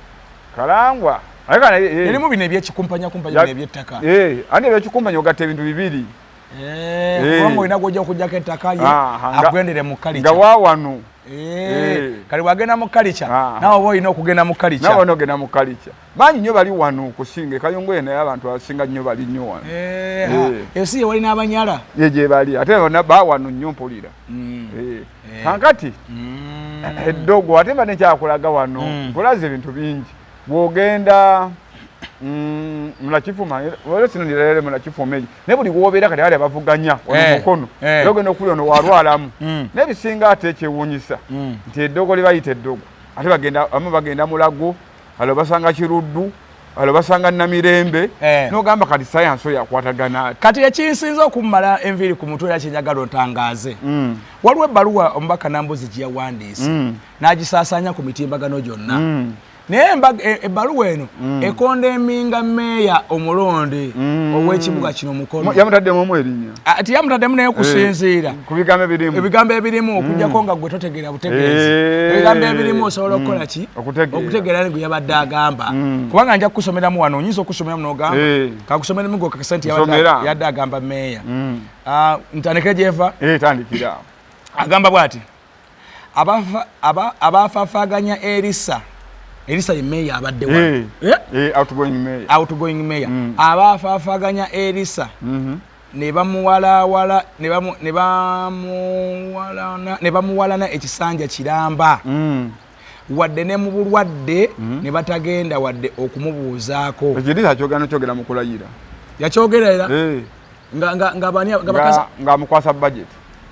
Kalangwa aye kana eh, Erimu bino ebyekikumpanya-kumpanya, bino ebyettaka. Eh, andi ebyekikumpanya ogatta ebintu bibiri. Eh, kubanga olina gwojja okugjako ettaka ye Aha, akugendere mu nga kalica. wa wano. Eh. Kale bwagenda mu kalica, Aha. naawe oba olina okugenda mu kalica. Nawe onogenda mu kalica. Bangi nnyo bali wano okusinga ekayungu eyo, naye abantu abasinga nnyo bali nnyo wano. Eh, Eh. ensi ye wali n'abanyala. Ye gye bali, ate bonna bawano nnyo mpulira. Eh. Kankati eddogo ate mba nekyakulaga wano, nkulaza ebintu bingi bw'ogenda munakifuma era sino ndirere munakifuma eyo, naye buli wobeera kati ali abavuganya wano Mukono, era ogenda okuli ono walwalamu. N'ebisinga ate ekyewuunyisa nti eddogo lye bayita eddogo ate bagenda abamu bagenda Mulago, alo basanga Kiruddu, alo basanga Namirembe. N'ogamba kati sayansi oyo akwatagana ati? Kati ekinsinza okummala enviiri ku mutwe era kyenjagala otangaaze, waliwo ebbaluwa omubaka Nambuzi gye yawandiise n'agisaasaanya ku mitimbagano gyonna, naye ebbaluwa eno ekondeminga meeya omulonde ow'ekibuga kino Mukono. Yamutaddemu omu erinnya? Ati yamutaddemu, naye okusinziira ku bigambo ebirimu, ebigambo ebirimu, okugjako nga gwe totegeera butegeezi ebigambo ebirimu, osobola okukola ki? Okutegeera. Okutegeera gwe yabadde agamba, kubanga nja kukusomeramu wano, oyinza okusomeramu n'ogamba kakusomeremu gwe kakasa nti Nsomera. yadde agamba meeya. Ah, ntandike gyeva. Eh, tandikira. Agamba bw'ati: Abafaafaganya Erisa, Erisa ye meeya abadde wano. Eh? Eh, outgoing mayor. Outgoing mayor. Abafaafaganya Erisa ne bamuwalawala ne bamuwalana ekisanja kiramba, wadde ne mu bulwadde ne batagenda wadde okumubuuzaako. Ekirisa kyogera nokyogera mu kulayira. Yakyogera era Eh, nga bani nga bakaza ng'amukwasa budget.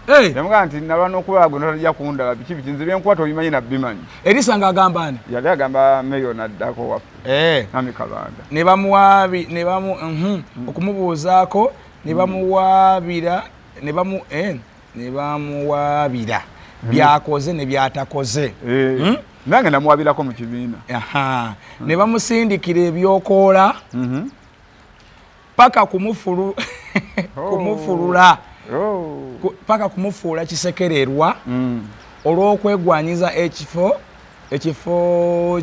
Eh, yamugamba nti nalwa n'okulaba gwe notajja kundaba, biki biki, nze byenkuwa tobimanyi nabimanyi. Erisa ng'agamba ani? Yali agamba meyo naddako waffe. Eh. Nami Kabanda. Ne bamuwabi ne bamu okumubuuzaako ne bamuwaabira ne bamu ne bamuwaabira byakoze ne byatakoze. Eh, nange namuwabirako mu kibiina. Aha. Ne bamusindikira ebyokoola paka kumufulula Oh. paka kumufuula kisekererwa olw'okwegwanyiza ekifo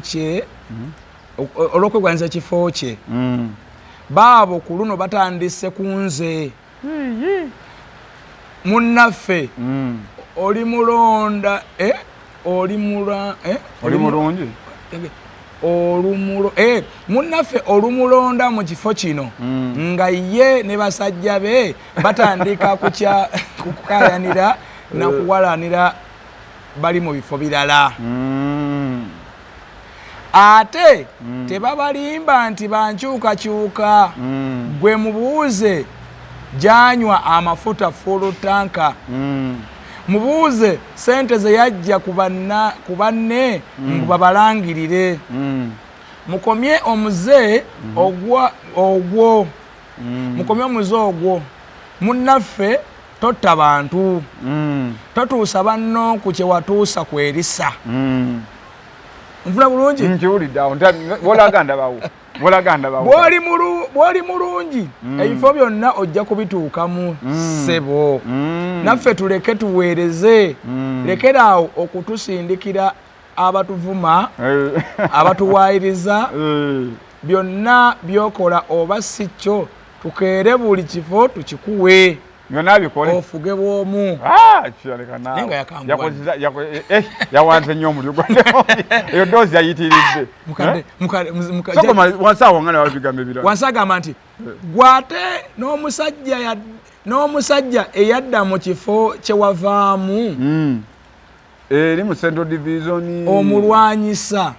kye, olw'okwegwanyiza ekifo kye. Baabo ku luno batandise ku nze munnaffe. Oli mulonda oli mula Oli mulungi. Olumulo munnaffe olumulonda mu kifo kino nga ye ne basajja be batandika kukya kukayanira na kuwalanira bali mu bifo birala. Ate tebabalimba nti bankyukakyuka. Gwe mubuuze gyanywa amafuta full tank. Mubuuze sente ze yajja ku banne mbu babalangirire. Mukomye omuze ogwo. Mukomye omuze ogwo. Munnaffe totta bantu. Totuusa banno ku kye watuusa ku Erisa. Nfuna bulungi? Nkiwulidde awo, wolaga ndabawo, wolaga ndabawo. Bw'oli mulungi, ebifo byonna ojja kubituukamu, ssebo. Naffe tuleke tuweereze. Lekeraawo okutusindikira abatuvuma, abatuwaayiriza. Byonna by'okola oba si kyo, tukeere buli kifo tukikuwe. Byonna abikole. Ofuge bw'omu. Ah, kiraleka naawe. Naye nga yakanguwa. Yawanze nnyo omulyo gwa eyo doozi yayitiridde. Mukadde, Eh? mukadde, Soko wansi awo nga nawe bigambo ebirala. Wansi agamba nti gwate n'omusajja eyadda mu kifo kye wavaamu. Eri mu Central Division. Omulwanyisa.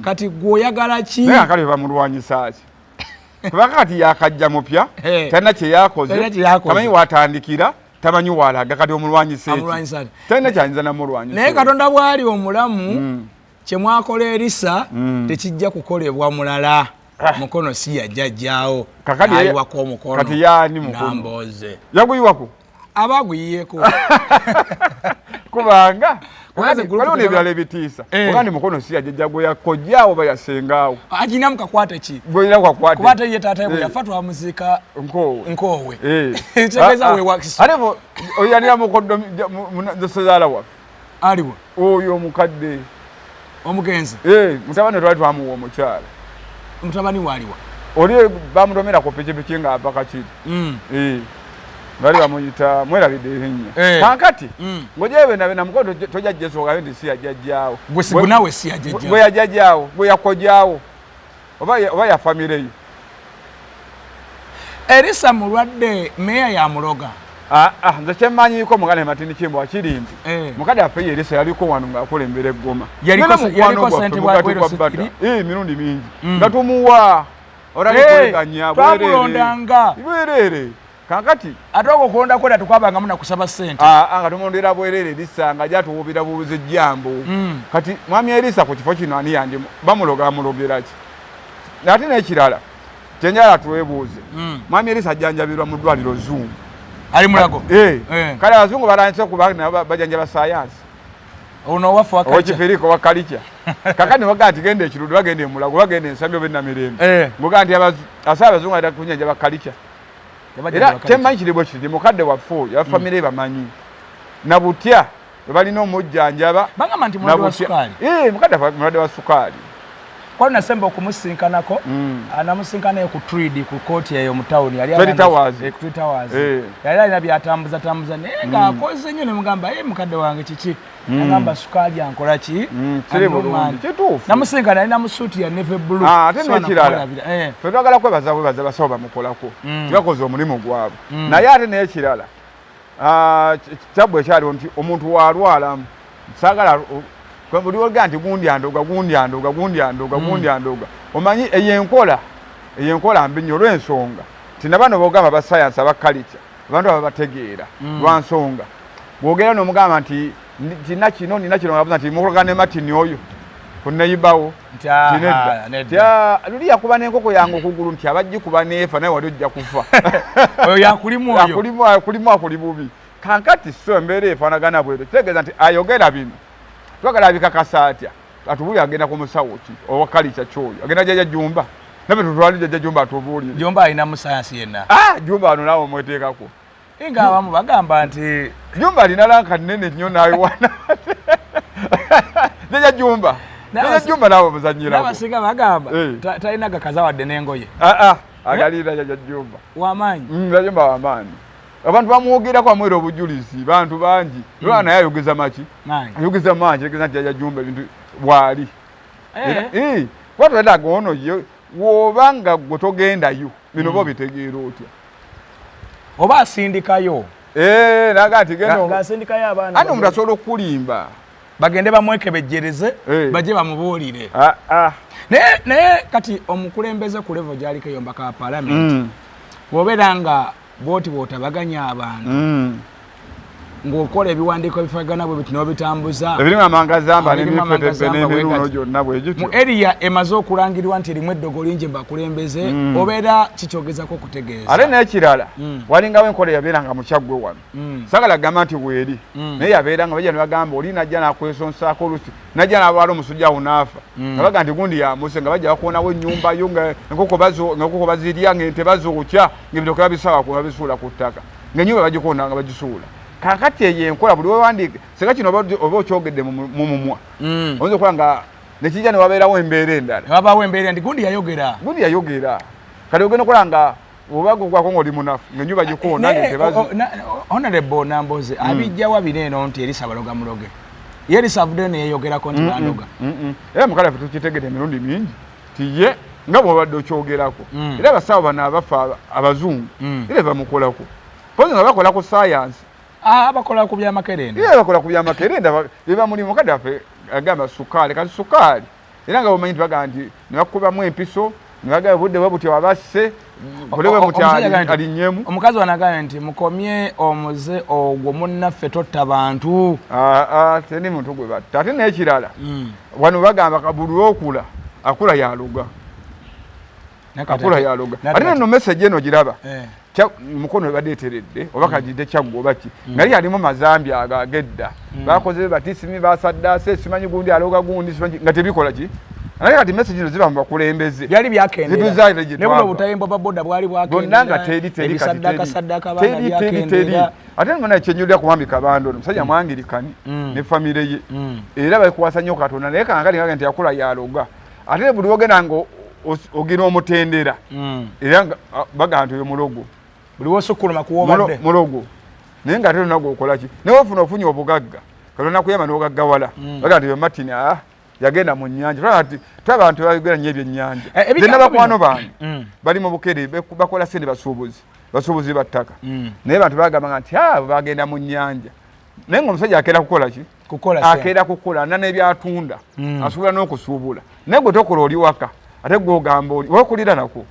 Kati gwe oyagala ki? Naye akali bamulwanyisa ki? Kubanga kati yakajja mupya, talina kye yakoze, Talina kye yakoze. tamanyi watandikira, tamanyi walaga, kati omulwanyisa eki? Amulwanyisa ati. Talina kyayinza namulwanyisa. Naye Katonda bw'ali omulamu, kye mwakola Erisa tekijja kukolebwa mulala. Mukono si yajjajjaawo. Kakati Ayiwako omukono. Kati yaani mukono? Nambooze. Yaguyiwako? Aba aguyiyeeko. Kubanga Kubanga waliwo n'ebirala ebitiisa. Kubanga mukono si yajjajja gwe yakojjaawo oba yasengaawo. Agina mu kakwate ki? Gw'olina ku kakwate. Kuba ate ye taata we bwe yafa twamuziika Nkoowe. Nkoowe. Kitegeeza we Wakiso. Ate oyanira mukoddo nzesezaala waffe. Aliwa? Oyo omukadde. Omugenzi? Mutabani twali twamuwa omukyala. Mutabani waaliwa? Oli bamutomera ku pikipiki ng'ava Kakiri. Bali bamuyita mwerabidde erinnya. Kaakati, ng'oggyayo byonna byonna, mukono tojja gyesobola nti si yajjajjaawo. Gwe si gwe naawe si yajjajjaawo. Gwe yajjajjaawo, gwe yakojjaawo. Oba ya famire yo. Erisa mulwadde, meeya yamuloga. Nze kyemmanyiiko muganda Martin Kimbo kiri nti mukadde waffe ye Erisa yaliko wano ng'akulembera eggoma. Yaliko Nene mukwano yaliko gwaffe ssentebe mugati wa gwa Bwero Bata. City. Mirundi mingi. Nga tumuwa. Olali kweganya, bwereere. Twamulondanga. Bwereere. Kaakati. Ate okwo okulonda kwera tukwabangamu na kusaba ssente. Nga tumulondera bwereere Erisa nga ajja atuwuubira buwuzi ejjambo. Kati mwami Erisa ku kifo kino ani yandi bamuloga amulogera ki? Ate n'ekirala kyenjala twebuuze. Mwami Erisa ajjanjabirwa mu ddwaliro Zoom. Ali Mulago? Kale abazungu balandise okuba nabo bajjanjaba sayansi. Ono owaffe wa culture. Owekifiriko wa culture. Kakati bagaa nti genda ekirudu, bagenda e Mulago, bagenda Ensambya oba Enamirembe. Ngoga nti abasawo abazungu balina kunjanjaba culture. Tebajja Era culture. kyemmanyi kiri bwe kiti, mukadde waffe oyo, aba famire bamanyi. Na butya bwe balina omujjanjaba. Bagamba nti mulwadde wa Na butya. sukaali. Mukadde waffe mulwadde wa sukaali. Kwali nasemba okumusinkanako, namusinkanayo ku Tweed, ku kooti eyo mu tawuni. Yali Twed alina Towers. Ku Twed Towers. Yali alina byatambuza tambuza, naye ng'akoze nnyo, ne mugamba, mukadde wange kiki? Nagamba sukaali ankola ki? Kiri Anuma bulungi. nti. Kituufu. Namusinkana alina mu suuti ya navy blue. Ate So n'ekirala. nakumulabira. Ffe twagala kwebaza bwebaza basawo bamukolako. Tibakoze omulimu gwabwe. Naye ate n'ekirala, kyabbwe ekyaliwo nti omuntu w'alwalamu, saagala buli lw'ogamba nti gundi andoga, gundi andoga, gundi andoga, gundi andoga. Omanyi eyo enkola mbi nnyo olw'ensonga nti na bano b'ogamba ba science aba culture, abantu aba bategeera lwa nsonga. Bw'ogenda n'omugamba nti nina kino, nina kino, ng'abuuza nti mukolagana ne Martin oyo ku neighbour. Nti, aha, Nti nedda. nedda. Nti, luli yakuba n'enkoko yange okugulu nti abagikuba n'efa naye wali ojja kufa. Oyo yakulimu oyo. Akulimu, akulimu, akuli bubi. Kaakati so embeera efaanagana bwetyo, kitegeeza nti ayogera bino twagala abikakasa atya? Atubuulire agenda ku musawo ki owa culture ky'oyo, agenda jjajja Jumba, naffe tutwale jjajja Jumba atubuulire. Jumba alina mu sayansi yenna. Jumba wano naawe omweteekako. Nga abamu bagamba nti Jumba alina rank nnene nnyo n'ayiwana. Jjajja Jumba. Jjajja Jumba naawe omuzannyirako. N'abasinga bagamba talina gakaza wadde n'engoye. Agalira jjajja Jumba. W'amaanyi. Jjajja Jumba w'amaanyi. Abantu bamwogerako bamwera obujulizi, bantu bangi. Lwana naye ayogeza maki? Maanyi. Ayogeza maanyi, ayogeza nti jjajja Jumba ebintu bw'ali. Kuba twetaaga ono ye, bw'oba nga gwe togendayo, bino oba obitegeera otya? Oba asindikayo. Naga nti genda Ng'asindikayo abaana Anti omuntu bagende. asobola okukulimba. Bagende bamwekebejjereze, bajje bamubuulire. Naye kati omukulembeze ku level gy'aliko eyo mbaka wa palamenti, bw'obeera nga bwoti bw'otabaganya abantu, ng'okola ebiwandiiko ebifagana bwe biti n'obitambuza ebirimu amangazamba n'emifetefe n'emiruno gyonna bwe gityo mu area emaze okulangirirwa nti erimu eddogo lingi bakulembeze, obeera kikyogezako okutegeeza. Ate n'ekirala, walingawo enkola eyabeeranga mu Kyaggwe wano, sagala gamba nti weeri, naye yabeeranga bajja ne bagamba oli najja n'akwesonsaako olusi najja n'alwala omusujja awo n'afa, nga baga nti gundi yamuse, nga bajja bakonawo ennyumba yo, nga enkoko bazirya, ng'ente bazookya, ng'ebitooke babisawa babisuula ku ttaka, ng'ennyumba bagikoona nga bagisuula. Kakati eyo enkola buli wewandiika singa kino oba okyogedde mu mumwa, oyinza okuba nga nekijja ne wabeerawo embeera endala, wabaawo embeera nti gundi yayogera, gundi yayogera. Kati ogenda okola nga oba gugwako ng'oli munafu, ng'ennyumba gikoona. Honorable Namboze abijjawa bino eno nti Erisa baloga muloge? Ye Erisa avuddeyo neyeyogerako nti bandoga. Era mukala ffe tukitegedde emirundi mingi ti ye nga bw'obadde okyogerako, era abasawo bano abafa abazungu era bamukolako pozi nga bakola ku sayansi. Bakola ku byamakerenda. Era bakola ku byamakerenda beba mulimu. Mukadde waffe agamba sukaali, kati sukaali era nga bomanyi nti bagamba nti ne bakubamu empiso ne bagamba budde bwe butyo abasse bulewe buti alinnyemu. Omukazi wanagambye nti mukomye omuze ogwo, munnaffe totta bantu. Teri muntu gwe batta. Ate n'ekirala, wano bagamba buli lwokula akula yaluga, akula yaloga. Ate nno message eno giraba Mukono ebadde eteredde oba kagidde Kyaggwe oba ki, nga yalimu mazambi ago agedda, bakoze batisimi basaddaase, simanyi gundi aloga gundi, simanyi nga tebikola ki. Naye kati message zino ziba mu bakulembeze. Byali byakendera ne buno obutayimbwa bwa boda bwali bwakendera bonna nga teri teri kati teri saddaka abaana byakendera. Ate nno kyenyulira ku mwami Kabando, ono musajja mwangirikani ne famire ye, era bakuwasa nnyo Katonda. Naye kankati nga nti yakula yaloga, ate buli wogenda nga ogira omutendera, era bagamba nti oyo mulogo. Buli wosukkuluma kuwobadde mulogo. Naye nga ate olunaku okola ki? Naye ofuna ofunye obugagga, Katonda kuyamba n'ogaggawala, bagamba nti oyo Martin yagenda mu nnyanja. Tulaba abantu bayogera nnyo ebyennyanja. Nze nabakwano bange bali mu Bukere, bakola sente, basuubuzi, basuubuzi ba ttaka, naye bantu bagamba nti abo bagenda mu nnyanja. Naye nga omusajja akeera kukola ki? Akeera kukola na n'ebyatunda, asobola n'okusuubula. Naye gwe tokola, oli waka, ate gwe ogamba oli wekulira nako.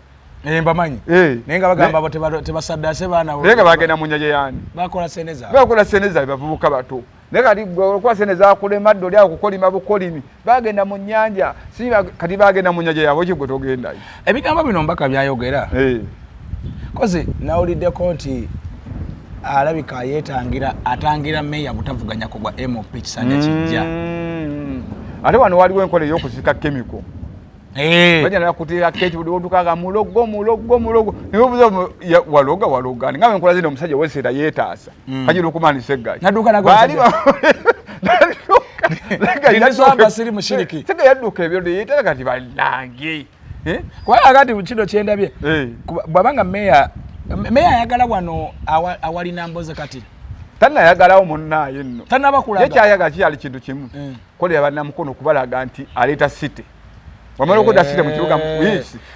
Mbamanyi, naye nga bagamba abo tebasaddaase baana. Naye nga bagenda mu nnyanja yani? Bakola sente zaabwe. Bakola sente zaabwe, bavubuka bato. Naye kati gwe okuba sente zakulema dde, oli awo kukolima bukolimi, bagenda mu nnyanja. Kati bagenda mu nnyanja yaabwe ki, gwe togendayo? Ebigambo bino mbaka byayogera kozi nawuliddeko nti alabika yeetangira, atangira meeya butavuganya ku bwa MP kisanja kijja. Ate wano waliwo enkola ey'okusika chemical, bajja nakuteera keki buli wotukaga mulogo mulogo mulogo, niwebuza waloga waloga nga enkola zino. Omusajja weseera yeetaasa kajira okumanisa eggayi. Baali sega yadduka ebyo yeetaaga kati bannange. Kubanga kati kino kyendabye, bwabanga meeya ayagala wano awali Namboze kati. Tanayagalawo munnaaye nno. Tanabakulaga. Yekyayagala kikyali kintu kimu, kolera bannamukono okubalaga nti aleeta city. Wamala okudda city mu kibuga.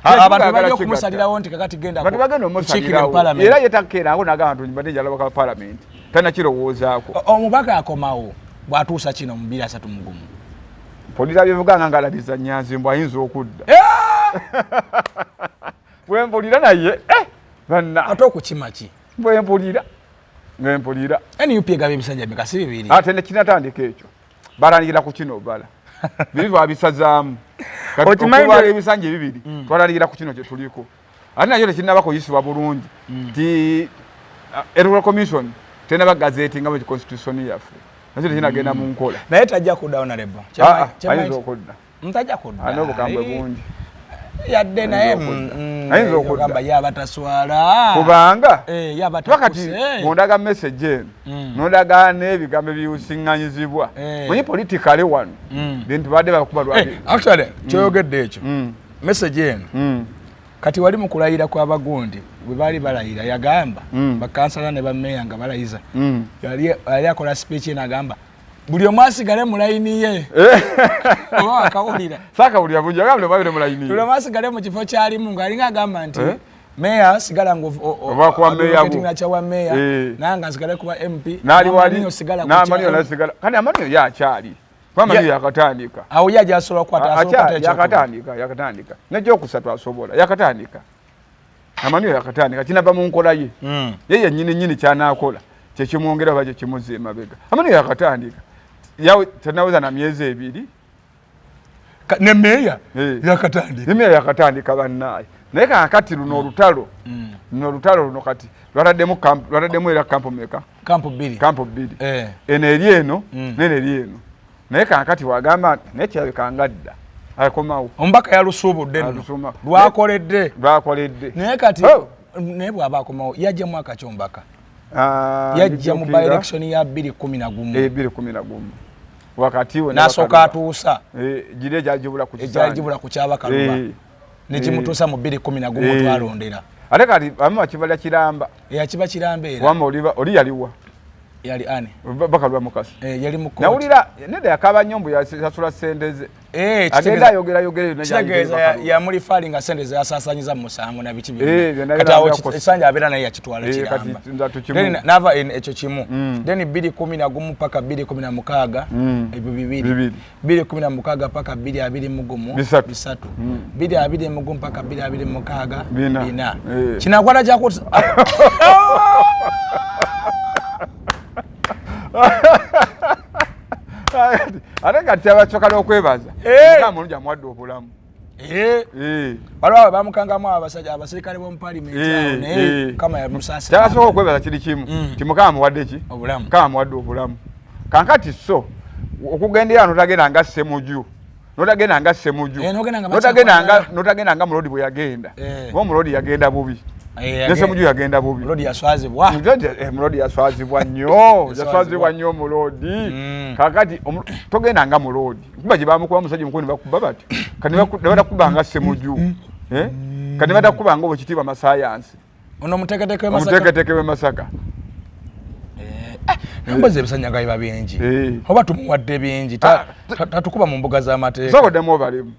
Abantu bajja okumusalirawo nti kakati genda. Bantu bagenda omusalirawo, era yetakeerako nagamba nti mbadde njala baka parliament, tanakirowoozaako. Omubaka akomawo bw'atuusa kino mu 2031. Polisa byevuganga nga alabiza Nyanzi mbw ayinza okudda bwempulira, naye banna. Ate okukima ki? Bwempulira, bwempulira. NUP egaba ebisajja bimeka? Si bibiri? Ate nekinatandika ekyo, balandikira ku kino bala biri twabisazaamu okubala ebisanja ebibiri, twalandikira ku kino kyetuliko. Ate nakyo tekinnaba kuyisibwa bulungi ti Electoral Commission tenaba gazeti nga bwe constitution yaffe, nakyo tekinagenda mu nkola. Naye tajja kudda, honorable. Ayinza okudda. Ntajja kudda. Alina obukambwe bungi. Yadde naye Ayinza okudda. Ogamba ye abataswala. Kubanga ye kuba kati abatakuse. Bw'ondaga message eno, n'ondaga n'ebigambo ebiwusiŋŋanyizibwa, manyi politically wano bintu badde bakuba lwa Actually kyoyogedde ekyo, message eno kati wali mu kulayira kw'abagundi bwe baali balayira, yagamba bakansala ne bameeya nga balayiza, yali akola speech eno, agamba buli omu asigale mu layini ye. Oba wakawulira? Saakawulira bungi. Agamba buli omu abire mu layini. Buli omu asigale mu kifo kyalimu, ng'alinga agamba nti meeya sigala nga Oba kuwa meeya bo. Kyawa meeya, nange nsigale kuba MP. N'ali wali N'Amaniyo sigala ku n'Amaniyo nasigala. Kati Amaniyo ye akyali. Kwama yakatandika. Awo yaja asobola kukwata, asobola kukwata. Yakatandika, yakatandika. N'ekyokusatu asobola, yakatandika. Amanyi yakatandika, kinava mu nkola ye. Ye yennyini nnyini ky'anaakola, kye kimwongera oba kye kimuzza emabega. Amanyi yakatandika. Yawe tanaweza na myezi 2. Ne meeya yakatandika. Ne meeya yakatandika bannaaye. Naye kaakati luno olutalo. Luno olutalo luno kati lwataddemu kampu, lwataddemu era kampu mmeka? Kampu bbiri. Kampu bbiri. Eno eri eno, n'eno eri eno. Naye kaakati wagamba naye kirabika nga dda akomawo. Omubaka yalusuubudde nno. Lwakoledde. Lwakoledde. Naye kati naye bw'aba akomawo yajja mwaka ki omubaka? Yajja mu by-election ya 2011. 2011. Wakati we n'asooka atuusa. Giri egyagibula ku kisanja. Egyagibula ku kyabakaluba. Ne kimutuusa mu 2011 twalondera. Ate kati abamu bakibalya kiramba. Yakiba kiramba era. Wamma oli yaliwa. Yali ani? Bakaluba Mukasa. Yali mu kooti. Nawulira nedda yakaba nnyo mbu yasasula ssente ze. Agenda ayogera yogera yonna gy'ayogera Kitegeeza Bakaluba. yamuli nga ssente ze yasaasaanyiza mu musango na biki byonna. Byonna Kati awo byonna essanja abeera naye yakitwala kiramba. Kati nza tukimu. Then n'ava ekyo kimu. Then 2011 paka 2016, ebyo bibiri. Bibiri. 2016 paka 2021, Bisatu. bisatu. 2021 paka 2026, Bina. bina. Kinakwata kya kuti- Ate kati abasooka n'okwebaza. Mukama mulungi amuwadde obulamu. Waliwo abo bamukangamu abasajja abasirikale b'omu paalimenti awo, naye Mukama yamusaasira. Kyabasooka okwebaza kiri kimu. Nti Mukama amuwadde ki? Obulamu. Mukama amuwadde obulamu. Kankati so okugendera n'otagenda nga Ssemuju. N'otagenda nga Ssemuju. N'ogenda nga N'otagenda nga, bakyakwana. n'otagenda nga Mulodi bwe yagenda. Kuba Mulodi yagenda bubi. Ne Ssemuju yagenda bubi. Mulodi yaswazibwa. Mulodi yaswazibwa nnyo. Yaswazibwa. Yaswazibwa nnyo Mulodi. Kaakati, togenda nga Mulodi. Nkuba gye baamukuba omusajja omukulu ne bakuba batyo. Kati ne batakuba nga Ssemuju. Kati ne batakuba nga Oweekitiibwa Masayansi. Ono omuteeketeke w'e Masaka. Omuteeketeke w'e Masaka. Nambozi ebisanya nga biba bingi. Oba tumuwadde bingi, tatukuba mu mbuga z'amateeka. Soboddemu obalemu.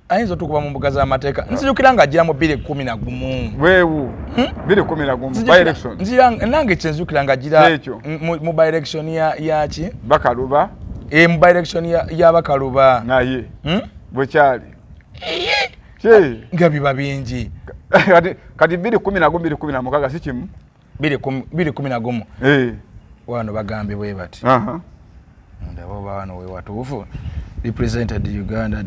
Ayinza otukuba mu mbuga z'amateeka. Nzijukira nga ajja mu 2011. Weewu. 2011, by election. Nzijukira, nange kye nzijukira nga ajjira Ekyo. mu by election ya ki? Bakaluba. Mu by election ya Bakaluba. Naye. Bwe kyali. Ki? Nga biba bingi. Kati 2011, 2016 si kimu? 2011. Wano bagambye bwe bati. Ndaba oba wano we watuufu. Represented Uganda,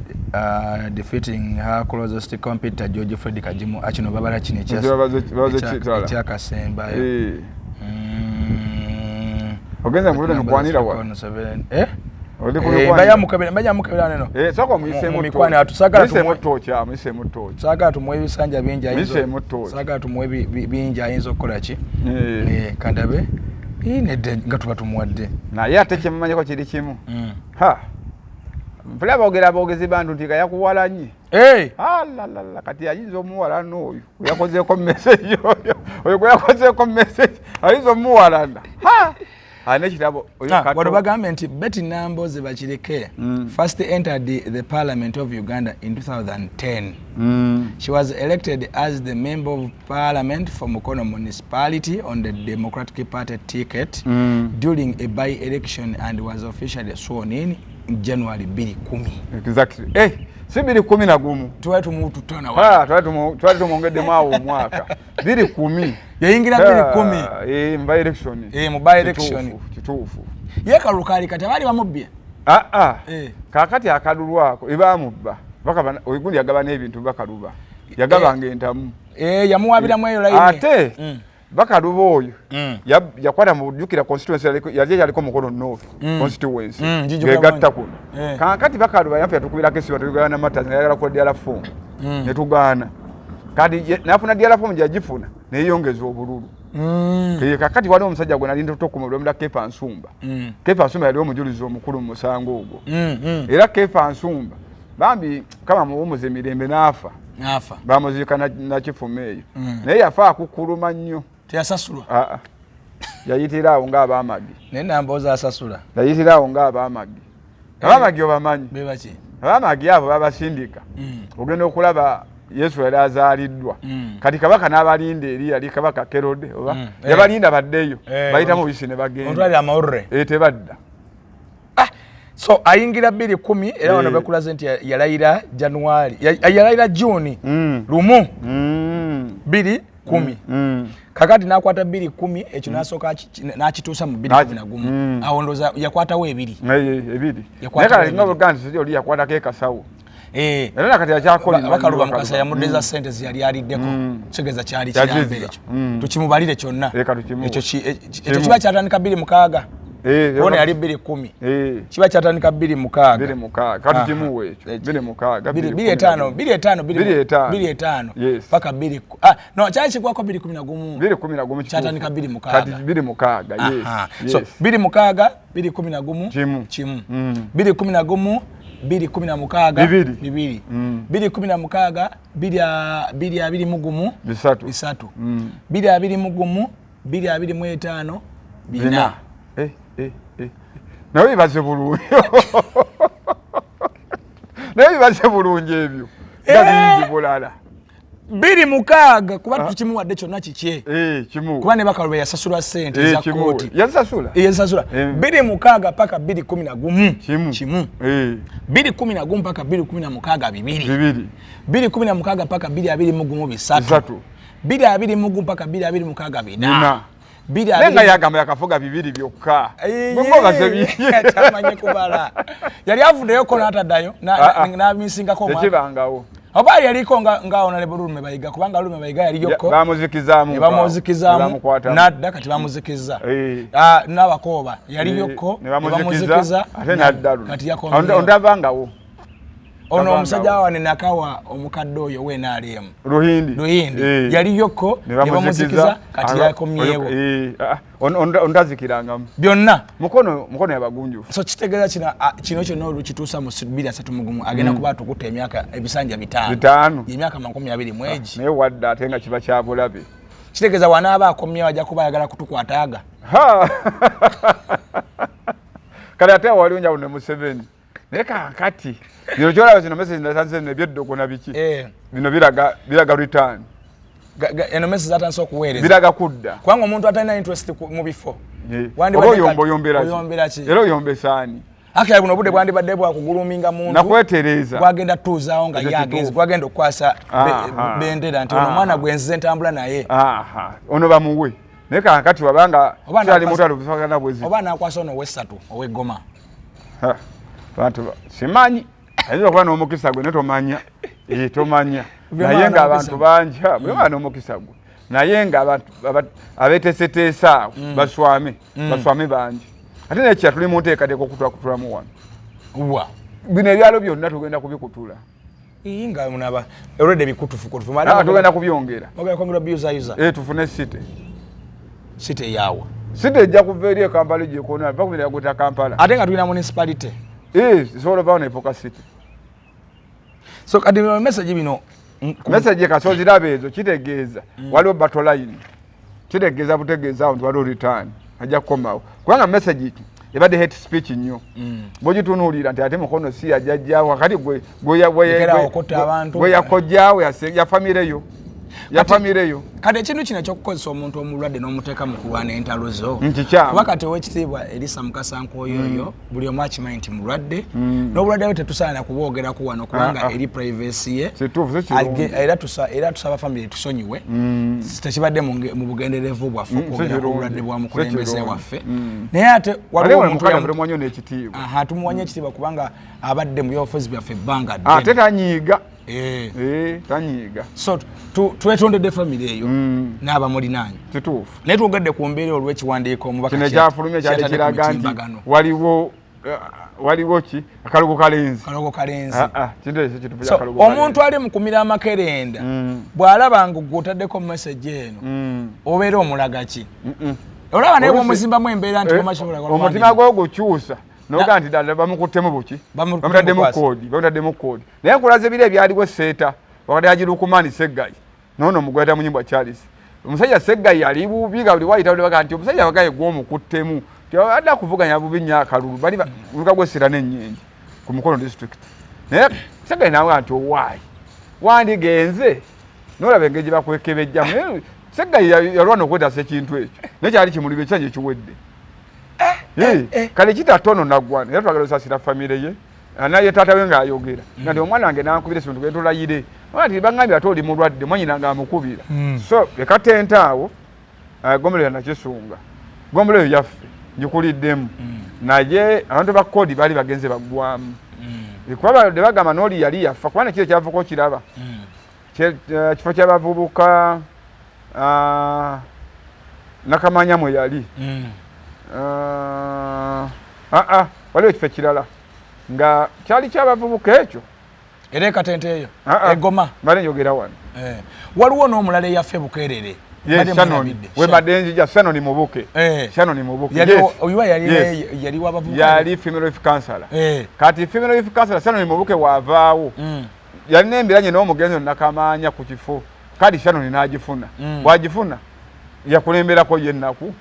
defeating her closest competitor George Fred Kagimu. Akino babala kino Nze babaze kitala. ekyakasembayo. Ogenza mu lulimi kwanira wa? Oli ku mikwano. Mbaya mukebera neno. Sooka omuyiseemu Mu mikwano, ttooki. tusagala Muyiseemu tumuwe- ttooki, muyiseemu ttooki. Saagala tumuwe ebisanja bingi ayinza Muyiseemu ttooki. Saagala tumuwe bingi ayinza okukola ki? Kandabe. Nedda nga tuba tumuwadde. Naye ate kye mumanyiko kiri kimu. Ha. Mpulira boogera boogezi bantu nti nga yakuwalanye. Alalala, kati ayinza omuwalana oyo. Gwe yakozeeko message oyo. Oyo gwe yakozeeko message. Ayinza omuwalana. Ha! Alina ekirabo, oyo Kato. Wano bagambye nti Betty Nambooze Bakireke first entered the Parliament of Uganda in 2010. She was elected as the Member of Parliament for Mukono Municipality on the Democratic Party ticket during a by-election and was officially sworn in in January bbiri kumi. Exactly. Si 2011. Twali tumututana wa. Twali tumwongeddemu awo omwaka. 2010. Yayingira bbiri kumi. Mu by-election. Mu by-election. Kituufu, kituufu. Ye kalulu kaali kati abaali bamubbye. Kaakati akalulu ako ebamubba. Bakaba, ogundi yagaba n'ebintu Bakaluba. Yagabanga entamu. Yamuwabiramu eyo layini. Ate, Bakaluba oyo, yakwata mu bujjukira constituency yali yaliko Mukono North constituency. Njijukira Yegatta bulungi. kuno. Kaakati Bakaluba yaffe yatukubirako essimu atugana na matters, nga yayagala kukola DR form. Ne tugaana. Kati n'afuna DR form gy'agifuna, ne yeeyongeza obululu. Kaakati waliwo omusajja gwe nali ntutte okumulonda Kefa Nsumba. Kefa Nsumba yali omujulizi omukulu mu musango ogwo. Era Kefa Nsumba bambi kama muwumuze mirembe n'afa. N'afa. Bamuziika na kifumo eyo. Naye yafa akukuluma nnyo. Teyasasulwa? Aa. Yayitira awo ng'abaamagi. Naye Nambooze asasula. Yayitira awo ng'abaamagi. Abaamagi obamanyi? Be baki? Abaamagi abo babasindika. Ogenda okulaba Yesu yali azaaliddwa. Kati kabaka n'abalinda eri, yali kabaka Kerode oba? Yabalinda baddeyo. Bayitamu bisi ne bagenda. Ontwalira amawulire. Tebadda. So ayingira 210 era wano bakulaze nti yalayira January, yalayira June lumu 210. Kakati nakwata 210 ekyo nasooka n'akituusa mu 211. Awo ndowooza yakwatawo ebiri. Ebiri. Naye kale nga bw'ogamba oli yakwatako ekasawo. Era nakati akyakola. Bakaluba Mukasa yamuddeza ssente ze yali aliddeko. Kitegeeza kyali kirambe ekyo. Tukimubalire kyonna. Ekyo kiba kyatandika 206. Ono yali 210. Kiba kyatandika 206. 206. Kati kimuwe ekyo. 206. 25. 25. 25. Paka 2. No, kyali kigwako 211. 211. Kyatandika 206. Kati 206. Yes. So 206, 211 kimu. 211 216 bibiri. 216 221 bisatu. 3. 221 225 4. Naye bibaze bulungi. Naye bibaze bulungi ebyo. Nga bingi bulala. 206 kuba tukimuwadde kyonna kikye. Kimu. Kuba ne Bakaluba yasasulwa ssente za kkooti. Yasasula. Yasasula. 206 paka 211. Kimu. Kimu. 211 paka 216 bibiri. Bibiri. 216 paka 221 bisatu. 221 paka 226 bina. Nenga yagamba yakafuga bibiri byokka. Bwe bingi. Tamanye kubala. Yali avuddeyo ko n'ataddayo n'amisingako omwaka. Tekibangawo. Oba yaliko nga Honorable Lume Bayiga kubanga Lume Bayiga yaliyoko. Bamuzikizaamu. Bamuzikizaamu. Nadda kati bamuzikizza. N'abakooba yaliyoko ne bamuzikiza ate nadda luno. Kati yakomyewo. Ondabangawo. Ono omusajja wa Nakawa omukadde oyo w'NRM. Luhindi. Luhindi. Yaliyoko ne bamuzikiza kati yakomyewo. Ondazikirangamu. Byonna. Mukono yabagunjufu. So kitegeeza kino kyonna olukituusa mu 2031 agenda kuba atukutte emyaka ebisanja bitaano. Bitaano. Emyaka 20 egi. Naye wadde ate nga kiba kya bulabe. Kitegeeza wanaaba akomyewo ajja kuba ayagala kutukwataaga. Kale ate waliwo njawulo ne Museveni. Naye kaakati bino kyolaba zino message natandise nebyeddogo na biki. Bino biraga return. Eno message zatandise okuweereza. Biraga kudda. Kubanga omuntu atalina interest mu bifo. Oba oyombera ki? Era oyombesaani. Akira buno obudde bwandibadde bwakuguluminga muntu. Nakwetereeza. Gwagenda tuuzaawo nga ye agenze, gwagenda okukwasa bendera nti ono omwana gwe nzize ntambula naye. Ono bamuwe. Naye kaakati wabanga kyali mutalo busagana bwezi. Oba anakwasa ono ow'essatu ow'eggoma. Bantu simanyi ayinza okuba n'omukisa gwe ne tomanya. Tomanya. Naye ng'abantu bangi bwe n'omukisa gwe. Naye ng'abantu abeeteeseteese awo baswame, baswame bangi. Ate n'ekira tuli mu nteekateeka okutulakutulamu wano. Wa? Bino ebyalo byonna tugenda kubikutula. Nga munaba already bikutufukutufu. Tugenda kubyongera. Ogenda kwongera byuzayuza. Tufune city. City yawa. City ejja kuva eri e Kampala gyekona, bakubira yagota Kampala. Ate nga tulina municipality. Sobola ovaawo neefuuka city. So kati message bino message kasozi ziraba ezo kitegeeza waliwo battle line. Kitegeeza butegeeza awo nti waliwo return. Ajja kukomawo. Kubanga message ebadde hate speech nnyo. Bw'ogitunuulira nti ate Mukono si yajjajjaawo akati gwe yakojjaawo ya famire yo. Ya famire yo. Kati ekintu kino eky'okukozesa omuntu omulwadde n'omuteeka mu kulwana entalo zo. Nkikyamu. Kuba kati ow'ekitiibwa Erisa Mukasa Nkoyoyo buli omu akimanyi nti mulwadde. N'obulwadde bwe tetusaana kubwogerako wano kubanga eri privacy ye. Kituufu, si kirungi. Era tusaba family tusonyiwe. Tekibadde mu bugenderevu bwaffe okwogera ku bulwadde bwa mukulembeze waffe. Naye ate waliwo omuntu tumuwanye n'ekitiibwa. Tumuwanye ekitiibwa kubanga abadde mu byobufuzi byaffe ebbanga ddene. Ate tanyiiga. Tanyiiga. So twetondedde family eyo n'abamulinaanye. Kituufu. Naye twogedde ku mbeera olw'ekiwandiiko omubaka kino ekyafulumye kyali kiraga nti waliwo ki akalogo kalenzi. Kalogo kalenzi. Kintu ekyo kituufu kya kalogo kalenzi. Omuntu ali mu kumira amakerenda bw'alaba nga gwe otaddeko message eno obeera omulaga ki? Olaba naye bw'omuzimbamu embeera nti omutima gwo gukyusa. Noga nti ddala bamukuttemu buki? Bamutaddemu koodi. Naye nkulaze biri ebyaliwo Seeta wakati Haji Lukumani Seggayi. Noono omugweta Munyimbwa Charles. Omusajja Seggayi yali bubi nga buli wayita baga nti omusajja bagaye gw'omukuttemu. Adda kuvuganya bubi nnyo akalulu. Bali muluka gw'essira n'ennyenje ku Mukono district. Naye Seggayi n'avuga nti owaayi. Wandigenze n'olaba engeri gye bakwekebejjamu. Naye Seggayi yalwana okwetaasa ekintu ekyo. Naye kyali kimuli ekisanja ekiwedde. Kale kitatono naggwana era twagala osasira famire ye naye taata we ng'ayogera nti omwana wange nankubira esimu tugende tulayire nti bangambye ate oli mulwadde mwanyina ng'amukubira. So ekatente awo gombolola ya Nakisunga, gombolola eyo yaffe ngikuliddemu, naye abantu ba kodi baali bagenze baggwamu kuba balodde bagamba n'oli yali yafa kuba nekiro kyavuka okiraba kifo ky'abavubuka Nakamanya mwe yali waliwo ekifo ekirala nga kyali kyabavubuka ekyo era ekatente eyo egoma mbale njogera wano waliwo n'omulala eyaffe Bukerere. Webadde nzija Shannon Mubuke. Shannon Mubuke yali wabavubuka, yali female youth councillor. Kati female youth councillor Shannon Mubuke waavaawo yalina embiranye n'omugenzi Nakamanya ku kifo kali Shannon n'agifuna. Bw'agifuna yakulemberako ye ennaku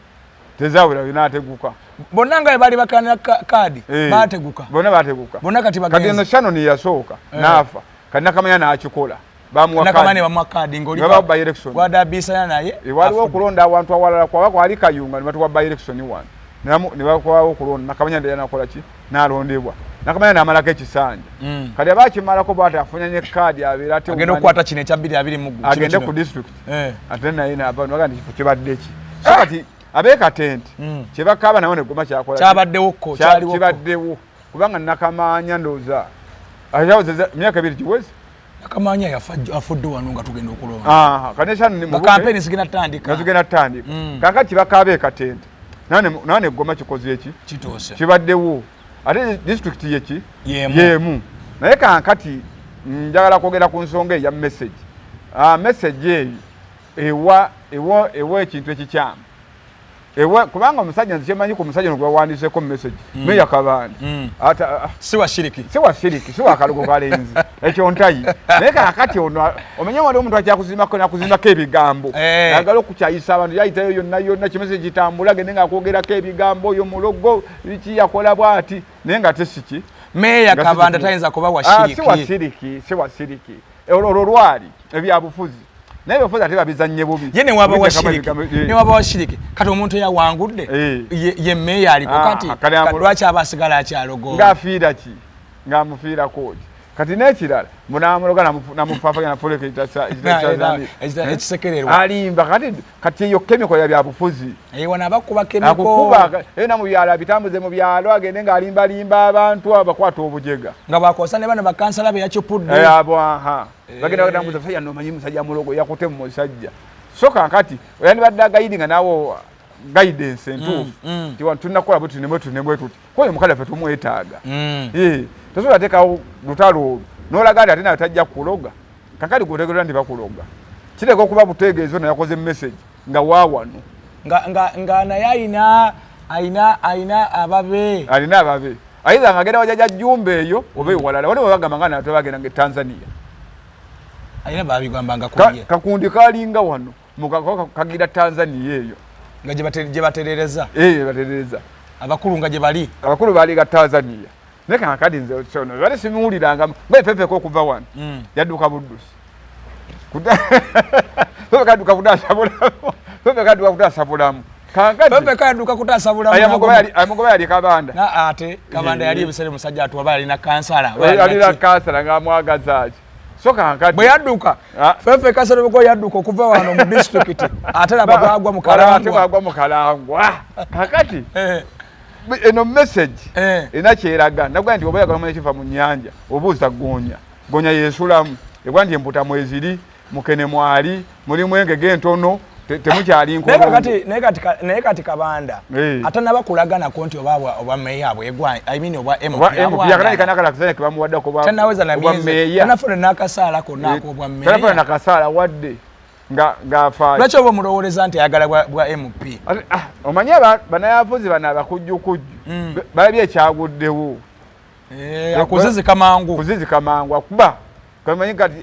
tezawera n'ateguka. Bonna nga bali bakana kaadi bateguka. Bonna bateguka. Bonna kati bagenze. Kati eno Shannon yasooka n'afa kati Nakamanya n'akikola. Nakamanya bamuwa kaadi ng'oli by election. Gwadabisana naye. Waliwo okulonda awantu awalala kwaba kwali Kayunga ne batuwa by election wano. Ne bakwawo okulonda Nakamanya ndeye nakola ki n'alondebwa. Nakamanya n'amalako ekisanja. Kati abakimalako bw'ati afunya ne kaadi abeera ate agenda okukwata kino ekya 2020. Agende ku district. Ate naye n'ava n'agamba nti kifo kibadde ki. So kati abeekatente kye bakaaba nabo ne goma kyakola. Kyabaddewo ko kyaliwo. Kibaddewo kubanga Nakamanya ndowooza ayawozeza emyaka 2 giweze. Nakamanya yafa afudde wano nga tugenda okulonda. Kanesha ni Mubuke. Kampeni zigenda tandika. Nga zigenda tandika. Kakati bakaaba ekatente. Nane goma kikoze eki? Kituuse. Kibaddewo. Ate district yeki? Yemu. Naye kankati njagala kwogera ku nsonga eya message. Message eyo ewa ekintu ekikyamu. Ewa kubanga omusajja nze kyemanyi ku musajja ono gwe bawandiiseko message. Meya Kabanda. Ata si wa shiriki. Si wa shiriki, si wa kalugo kalenzi. Ekyo ntayi. Naye kaakati ono omenye waliwo omuntu akyakuzimako n'akuzimbako ebigambo. Ayagala okukyayisa abantu yayitayo yonna yonna kimese kitambula agende ng'akwogerako ebigambo oyo mulogo biki yakola bw'ati naye nga te si ki. Meya Kabanda tayinza kuba wa shiriki. Si wa shiriki, si wa shiriki. Olwo lwali ebyabufuzi. Naye ebyobufuzi ate babizannye bubi. Ye ne waba wa shiriki. Ne waba wa shiriki. Kati omuntu eyawangudde ye meya aliko kati lwaki aba asigala akyalogo? Ng'afiira ki? Ng'amufiirako ki? Kati n'ekirala munamuloga namufaafanya nafuuleka ekisekererwa. Alimba kati eyo chemical ya byabufuzi. Wano abakuba chemical. Akukuba era mu byalo abitambuze mu byalo agende ng'alimbalimba abantu abakwata obujega. Nga bakosa ne bano bakansala be yakipudde. Abo aha. Bagenda bagenda musajja nomanyi musajja mulogo yakute mu musajja. So kankati oyandibadde agayidi nga naawe guidance entuufu. Nti wano tunnakola bwe tuti ne bwe tuti ne bwe tuti. Kuba oyo mukazi waffe tumwetaaga. Tosobola teekawo lutalo olwo n'olaga nti ate nawe tajja kukuloga. Kankati gw'otegeera nti bakuloga. Kireka okuba butegeezo naye yakoze message nga waawano. Nga naye alina ababe. Alina ababe. Ayiza nga agenda wajja Jjumba eyo oba ewalala. Waliwo bagamba nga nabo bagenda nga e Tanzania. Alina babigambanga ku ye. Kakundi kalinga wano. Kagira Tanzania eyo. Nga gye baterereza. Baterereza. Abakulu nga gye bali. Abakulu bali ga Tanzania. Naye kankati nze sono bali simuwuliranga mwe fefeko okuva wano. Yadduka buddusi. Fefe kadduka kutaasa bulamu. Fefe kadduka kutaasa bulamu. Kankati Fefe kadduka kutaasa bulamu. Amugoba yali Kabanda. Na ate Kabanda yali ebisere musajja atuwa alina kansala. Alina kansala ng'amwagaza ki. So kankati bwe yadduka Fefe Kasereko yadduka okuva wano mu district ate laba bwagwa mu Kalangwa. Ate bwagwa mu Kalangwa. Kankati eno message ena kyeraga nagamba nti oba oyagala omanya kiva mu nnyanja obuuza ggoonya. Ggoonya yeesulamu egwa nti emputa mweziri mukene mwali mulimu engege entono temukyali nkolongo. Naye kati Kabanda atanaba kulaganako nti oba meya bwegwa I mean oba MP tanaweza na miezi tanafuna n'akasaala konna ak'obwa meya. Tanafuna n'akasaala wadde ng'afaayo. Lwaki oba omulowooleza nti ayagala bwa MP? Omanyi bannabyabufuzi bano abakujjukujju balabye ekyaguddewo. Akuzizika mangu. Kuzizika mangu akuba. Kamanyi kati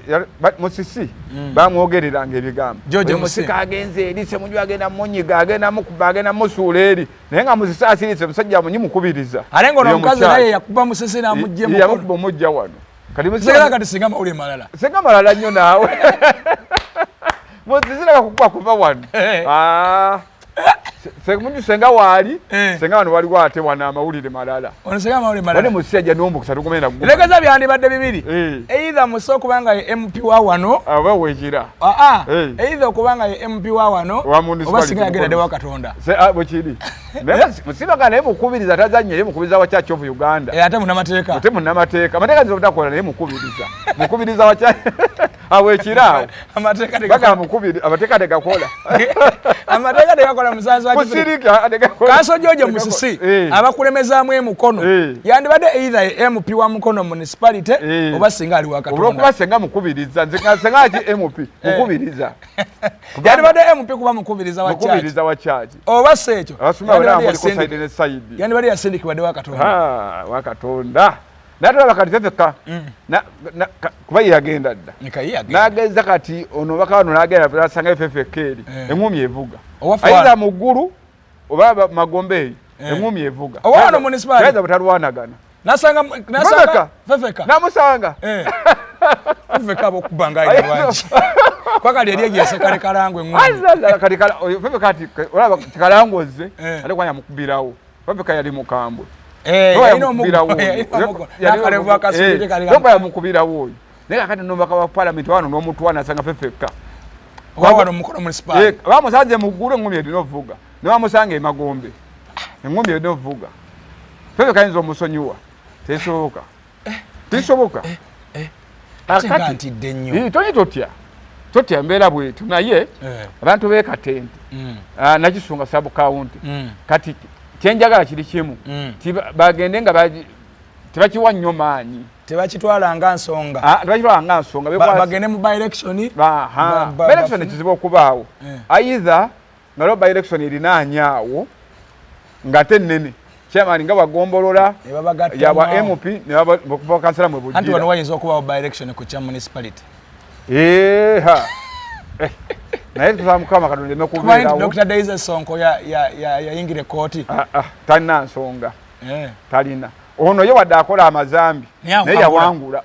Musisi bamwogereranga ebigambo. George Musisi agenze eri Ssemujju agenda munyiga agenda mukuba agenda musuula eri naye nga Musisi asirise musajja munyi mukubiriza. Ate ng'ono omukazi naye yakuba Musisi n'amuggyemu. Yamukuba omujja wano. Kati Musisi kati singa mawulire malala. Singa malala nnyo naawe. Musisi leka kukuba kuva wano. Muntu senga waali, senga wano waliwo ate wano amawulire malala. Ono senga amawulire malala. Wali musajja n'omukisa tugumena guma. Legeza byandibadde bibiri. Either muso kubanga ye MP wa wano. Aba wekira. Either kubanga ye MP wa wano. Oba singa yagenda de wa Katonda. Se bwekiri. Naye musibaga naye mukubiriza tazannya ye mukubiriza wa Church of Uganda. Ate munnamateeka. Ate munnamateeka. Amateeka nze obutakola naye mukubiriza. Mukubiriza wa Church. Awekira. Amateeka tegakola. Mukubiri amateeka tegakola. Amateeka tegakola musanzu wa Musirika ategakola. Kanso George Musisi abakulemezaamu emukono. Yandibadde either MP wa Mukono municipality oba singa ali wa Katonda. Olwokuba senga mukubiriza nze senga ki MP mukubiriza. Yandibadde MP kuba mukubiriza wa church. Mukubiriza wa church. Oba se ekyo. Yandibadde yasindikibwa wa Katonda. Wa Katonda. Natulaba kati fefeka kuba ye yagenda dda. N'ageza kati ono baka wano n'agenda n'asanga fefeka eri eŋŋumi evuga. Ayinza mu ggulu oba magombe eyo eŋŋumi evuga. Owa wano municipality. Ayinza butalwanagana. Nasanga fefeka. Namusanga. Fefeka abokuba nga alina lwaki. Kwakali eri egyese kale kalangwe eŋŋumi. Kati fefeka ati olaba kalangwe ozze ate kwanya mukubirawo. Fefeka yali mukambwe. Yamukubirawo oyo naye kakati nomubaka wa palamenti wano n'omutwana asanga fefeka bamusanze mu ggulu eŋŋumi erina ovuga ne bamusanga emagombe eŋŋumi erina ovuga. Fefeka ayinza omusonyiwa tesoboka tesoboka. Toni totya totya mbeera bwetyo naye abantu b'e Katente Nakisunga sub county kati kyenjagala kiri kimu bagende nga tebakiwa nnyo maanyi. Tebakitwala nga nsonga. Tebakitwala nga nsonga. Bagende mu by-election. By-election kizibu okubaawo. Either nga lwo by-election erinaanye awo ng'ate nnene. Chairman nga bagombolola yabwa MP ne bakuva kansala mwe bujira. Anti wano wayinza okubaawo by-election ku kya municipality. Naye tusaba Mukama Katonda eme kubeerawo. Dr. Daisy Sonko yayingira ekkooti. Talina nsonga. Talina. Ono ye wadde akola amazambi naye yawangula.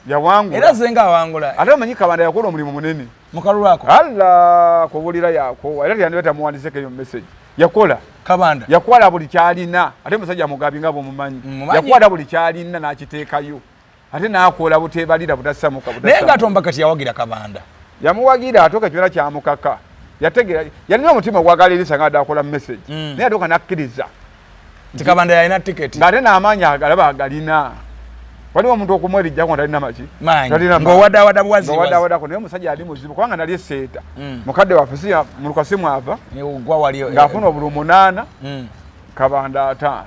Yawangula. Era zenga awangula. Ate omanyi Kabanda yakola omulimu munene. Mukalulu ako. Allah kubulira yako. Era teyandibadde tamuwandiseeko eyo message. Yakola. Kabanda. Yakwala buli kyalina. Ate musajja mugabi nga bw'omumanyi. Yakwala buli kyalina n'akiteekayo. Ate n'akola buteebalira butassamuka butassamuka. Naye ng'atomba kati yawagira Kabanda. Yamuwagira atuuka ekibiina kyamukaka. Yategeera yalina omutima ogwagala erisa nga akola message. Naye atuuka n'akkiriza. Nti Kabanda yalina tiketi. Ng'ate n'amaanyi agalaba agalina. Waliwo omuntu okumwerijjako nga talina maki. Ng'owadawada buwazi. Ng'owadaawadako naye omusajja yali muzibu kubanga nali eseeta. Mukadde waffe si muluka si mwava. Ng'afuna obulu 8 Kabanda 5.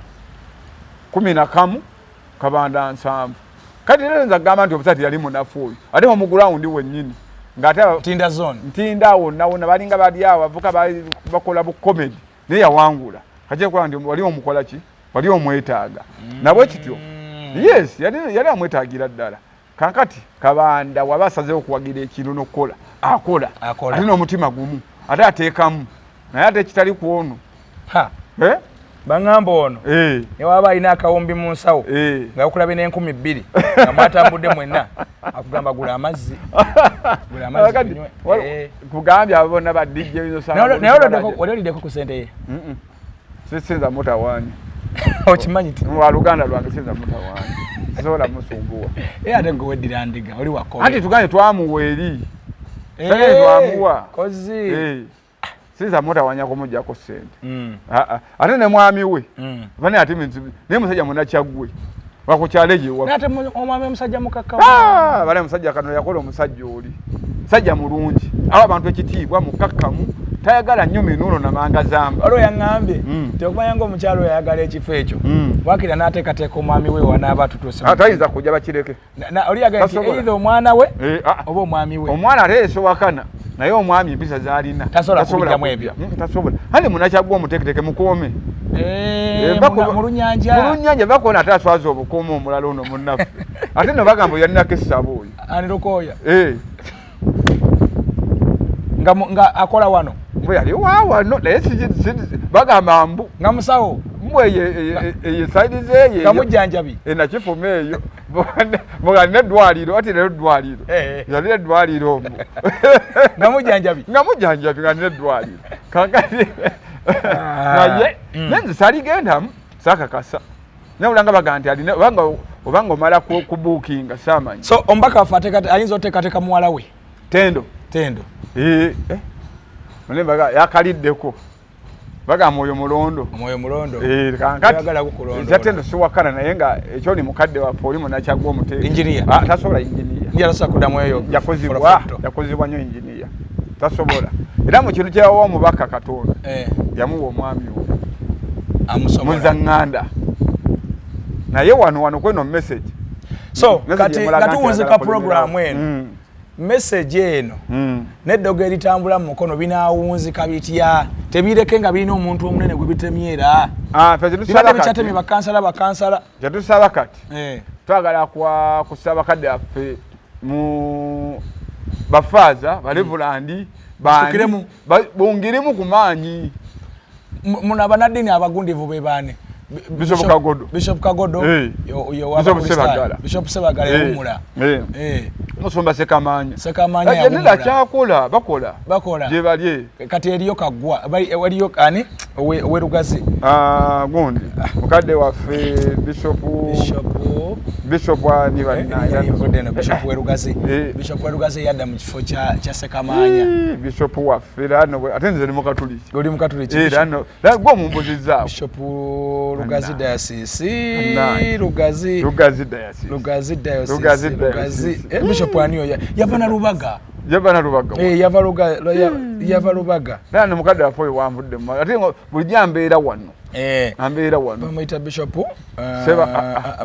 11 Kabanda 7. Kati rero nza kugamba nti omusajja yali munafu oyo. Ate mu ground wennyini. Ng'ate Ntinda zone. Ntinda wonna wonna balinga bali awo abavuka bakola bu comedy. Naye yawangula. Kajja kulaba nti wali omukola ki? Wali omwetaaga. Nabwe kityo. Yes, yali amwetaagira ddala. Kankati Kabanda waba asazeewo okuwagira ekintu n'okukola, akola. Ate n'omutima gumu, ate ateekamu. Naye ate ekitali ku ono. Bangamba ono. Ne waba alina akawumbi mu nsawo, nga okulabye n'enkumi bbiri, nga mwatambudde mwenna, akugamba gula amazzi. Gula amazzi tunywe. Kugambye abo bonna ba DJ Naye oli oliddeko ku ssente ye? Sinza mutawaanya. Okimanyi ti? Wa luganda lwange sinza mutawaanya. Sisobola musumbuwa. Ate gwe weddira ndiga, oli wa Kobe. Anti tugambye twamuwa eri. Twamuwa. Kozi. Sinza mutawaanya kumuggyako ssente. Ate ne mwami we. Bane ate naye musajja munakyaggwe. Wakukyalo eyo ewaffe. Naye ate omwami omusajja mukakkamu. Bale omusajja kano yakola omusajja oli. Musajja mulungi. Awa abantu ekitiibwa mukakkamu. Tayagala nnyo minuuno na mangazamba. Waliwo yaŋŋambye nti okumanya ng'omukyalo oyo ayagala ekifo ekyo, waakiri anaateekateeka omwami we wanaaba atutuuse. Tayinza kujja bakireke. Oli yagambye nti either omwana we oba omwami we. Omwana ate yeesowakana naye omwami empisa z'alina. Tasobola kubijjamu ebyo. Tasobola. Ate munakyaggwa omuteeketeeke mukuume. Mu lunnyanja. Mu lunnyanja bakoona ate aswaza obukuumi omulala ono munnaffe. Ate nno bagamba yalinako essabo oyo. Ani Lukooya? Nga akola wano. Mbu yali wa wano naye bagamba mbu. Nga musawo. Mbu eyo sayidi ze eyo. Nga mujjanjabi. Nakifuma eyo. Mbu alina eddwaliro, ati leero eddwaliro. Yalina eddwaliro mbu. Nga mujjanjabi. Nga mujjanjabi nga alina eddwaliro. Kaakati Naye nenze saligendamu, sakakasa, nabulanga baga nti alina obanga omala kubuukinga, saamanyi. So omubaka waffe ayinza oteekateeka muwala we? Tendo. Tendo. Baga yakaliddeko, bagamba oyo mulondo. Omwoyo mulondo. Kankati Tendo siwakana, naye nga ekyo ni mukadde waffe, oli munakyagwa omuteeka. Engineer. Tasobola engineer. Ndiye tasobola kuddamu eyo. Yakozibwa, yakozibwa nnyo engineer, tasobola. Era mu kintu kyeyawa omubaka Katonda, yamuwa omwami oyo amusobola. Muzaŋŋanda, naye wano kweno message. So Message kati emulaga nga nti tuwunzika ayagala programu kulemerawo. eno, message eno n'eddogo eritambula mu Mukono binaawunzika bitya? Tebireke nga birina omuntu omunene gwe bitemyera. Ah, ffe kyetusaba Bibadde kati bikyatemye bakansala. Kyetusaba kati, twagala kwa kusaba kadde affe mu bafaaza, balevulandi, Basukiremu. bongерemu ku maanyi. Muno abanaddiini abagundivu be baani? Bishop Kagodo. Bishop Kagodo. Yo Bishop w'Abakristaayo. Sebagala. Bishop Sebagala yawummula. Musumba Sekamanya. Sekamanya Neda yawummula. kyakola, bakola. Bakola. Gye bali. Kati eriyo Kaggwa, waliyo ani owerugazi? Ah, gundi mukadde waffe Bishop. Bishop. Bishop ani bannange? Nvudde no Bishop Werugazi. Bishop Werugazi yadda mu kifo kya Sekamanya. Bishop waffe era no, ate nze ndi Mukatuliki. Oli Mukatuliki? Era no, era gwe omumbuzizaawo. Bishop Lugazi Bannange. Diocese. Bannange. Lugazi. Lugazi Diocese. Lugazi Diocese. Lugazi Lugazi. Diocese. Bishop ani oyo? Yava na Lubaga. Yava na Lubaga. Yava Luga, yava Lubaga. Era no mukadde waffe oyo wanvudde mu, ate ngo bulijjo ambeera wano. Ambeera wano. Bamuyita Bishop,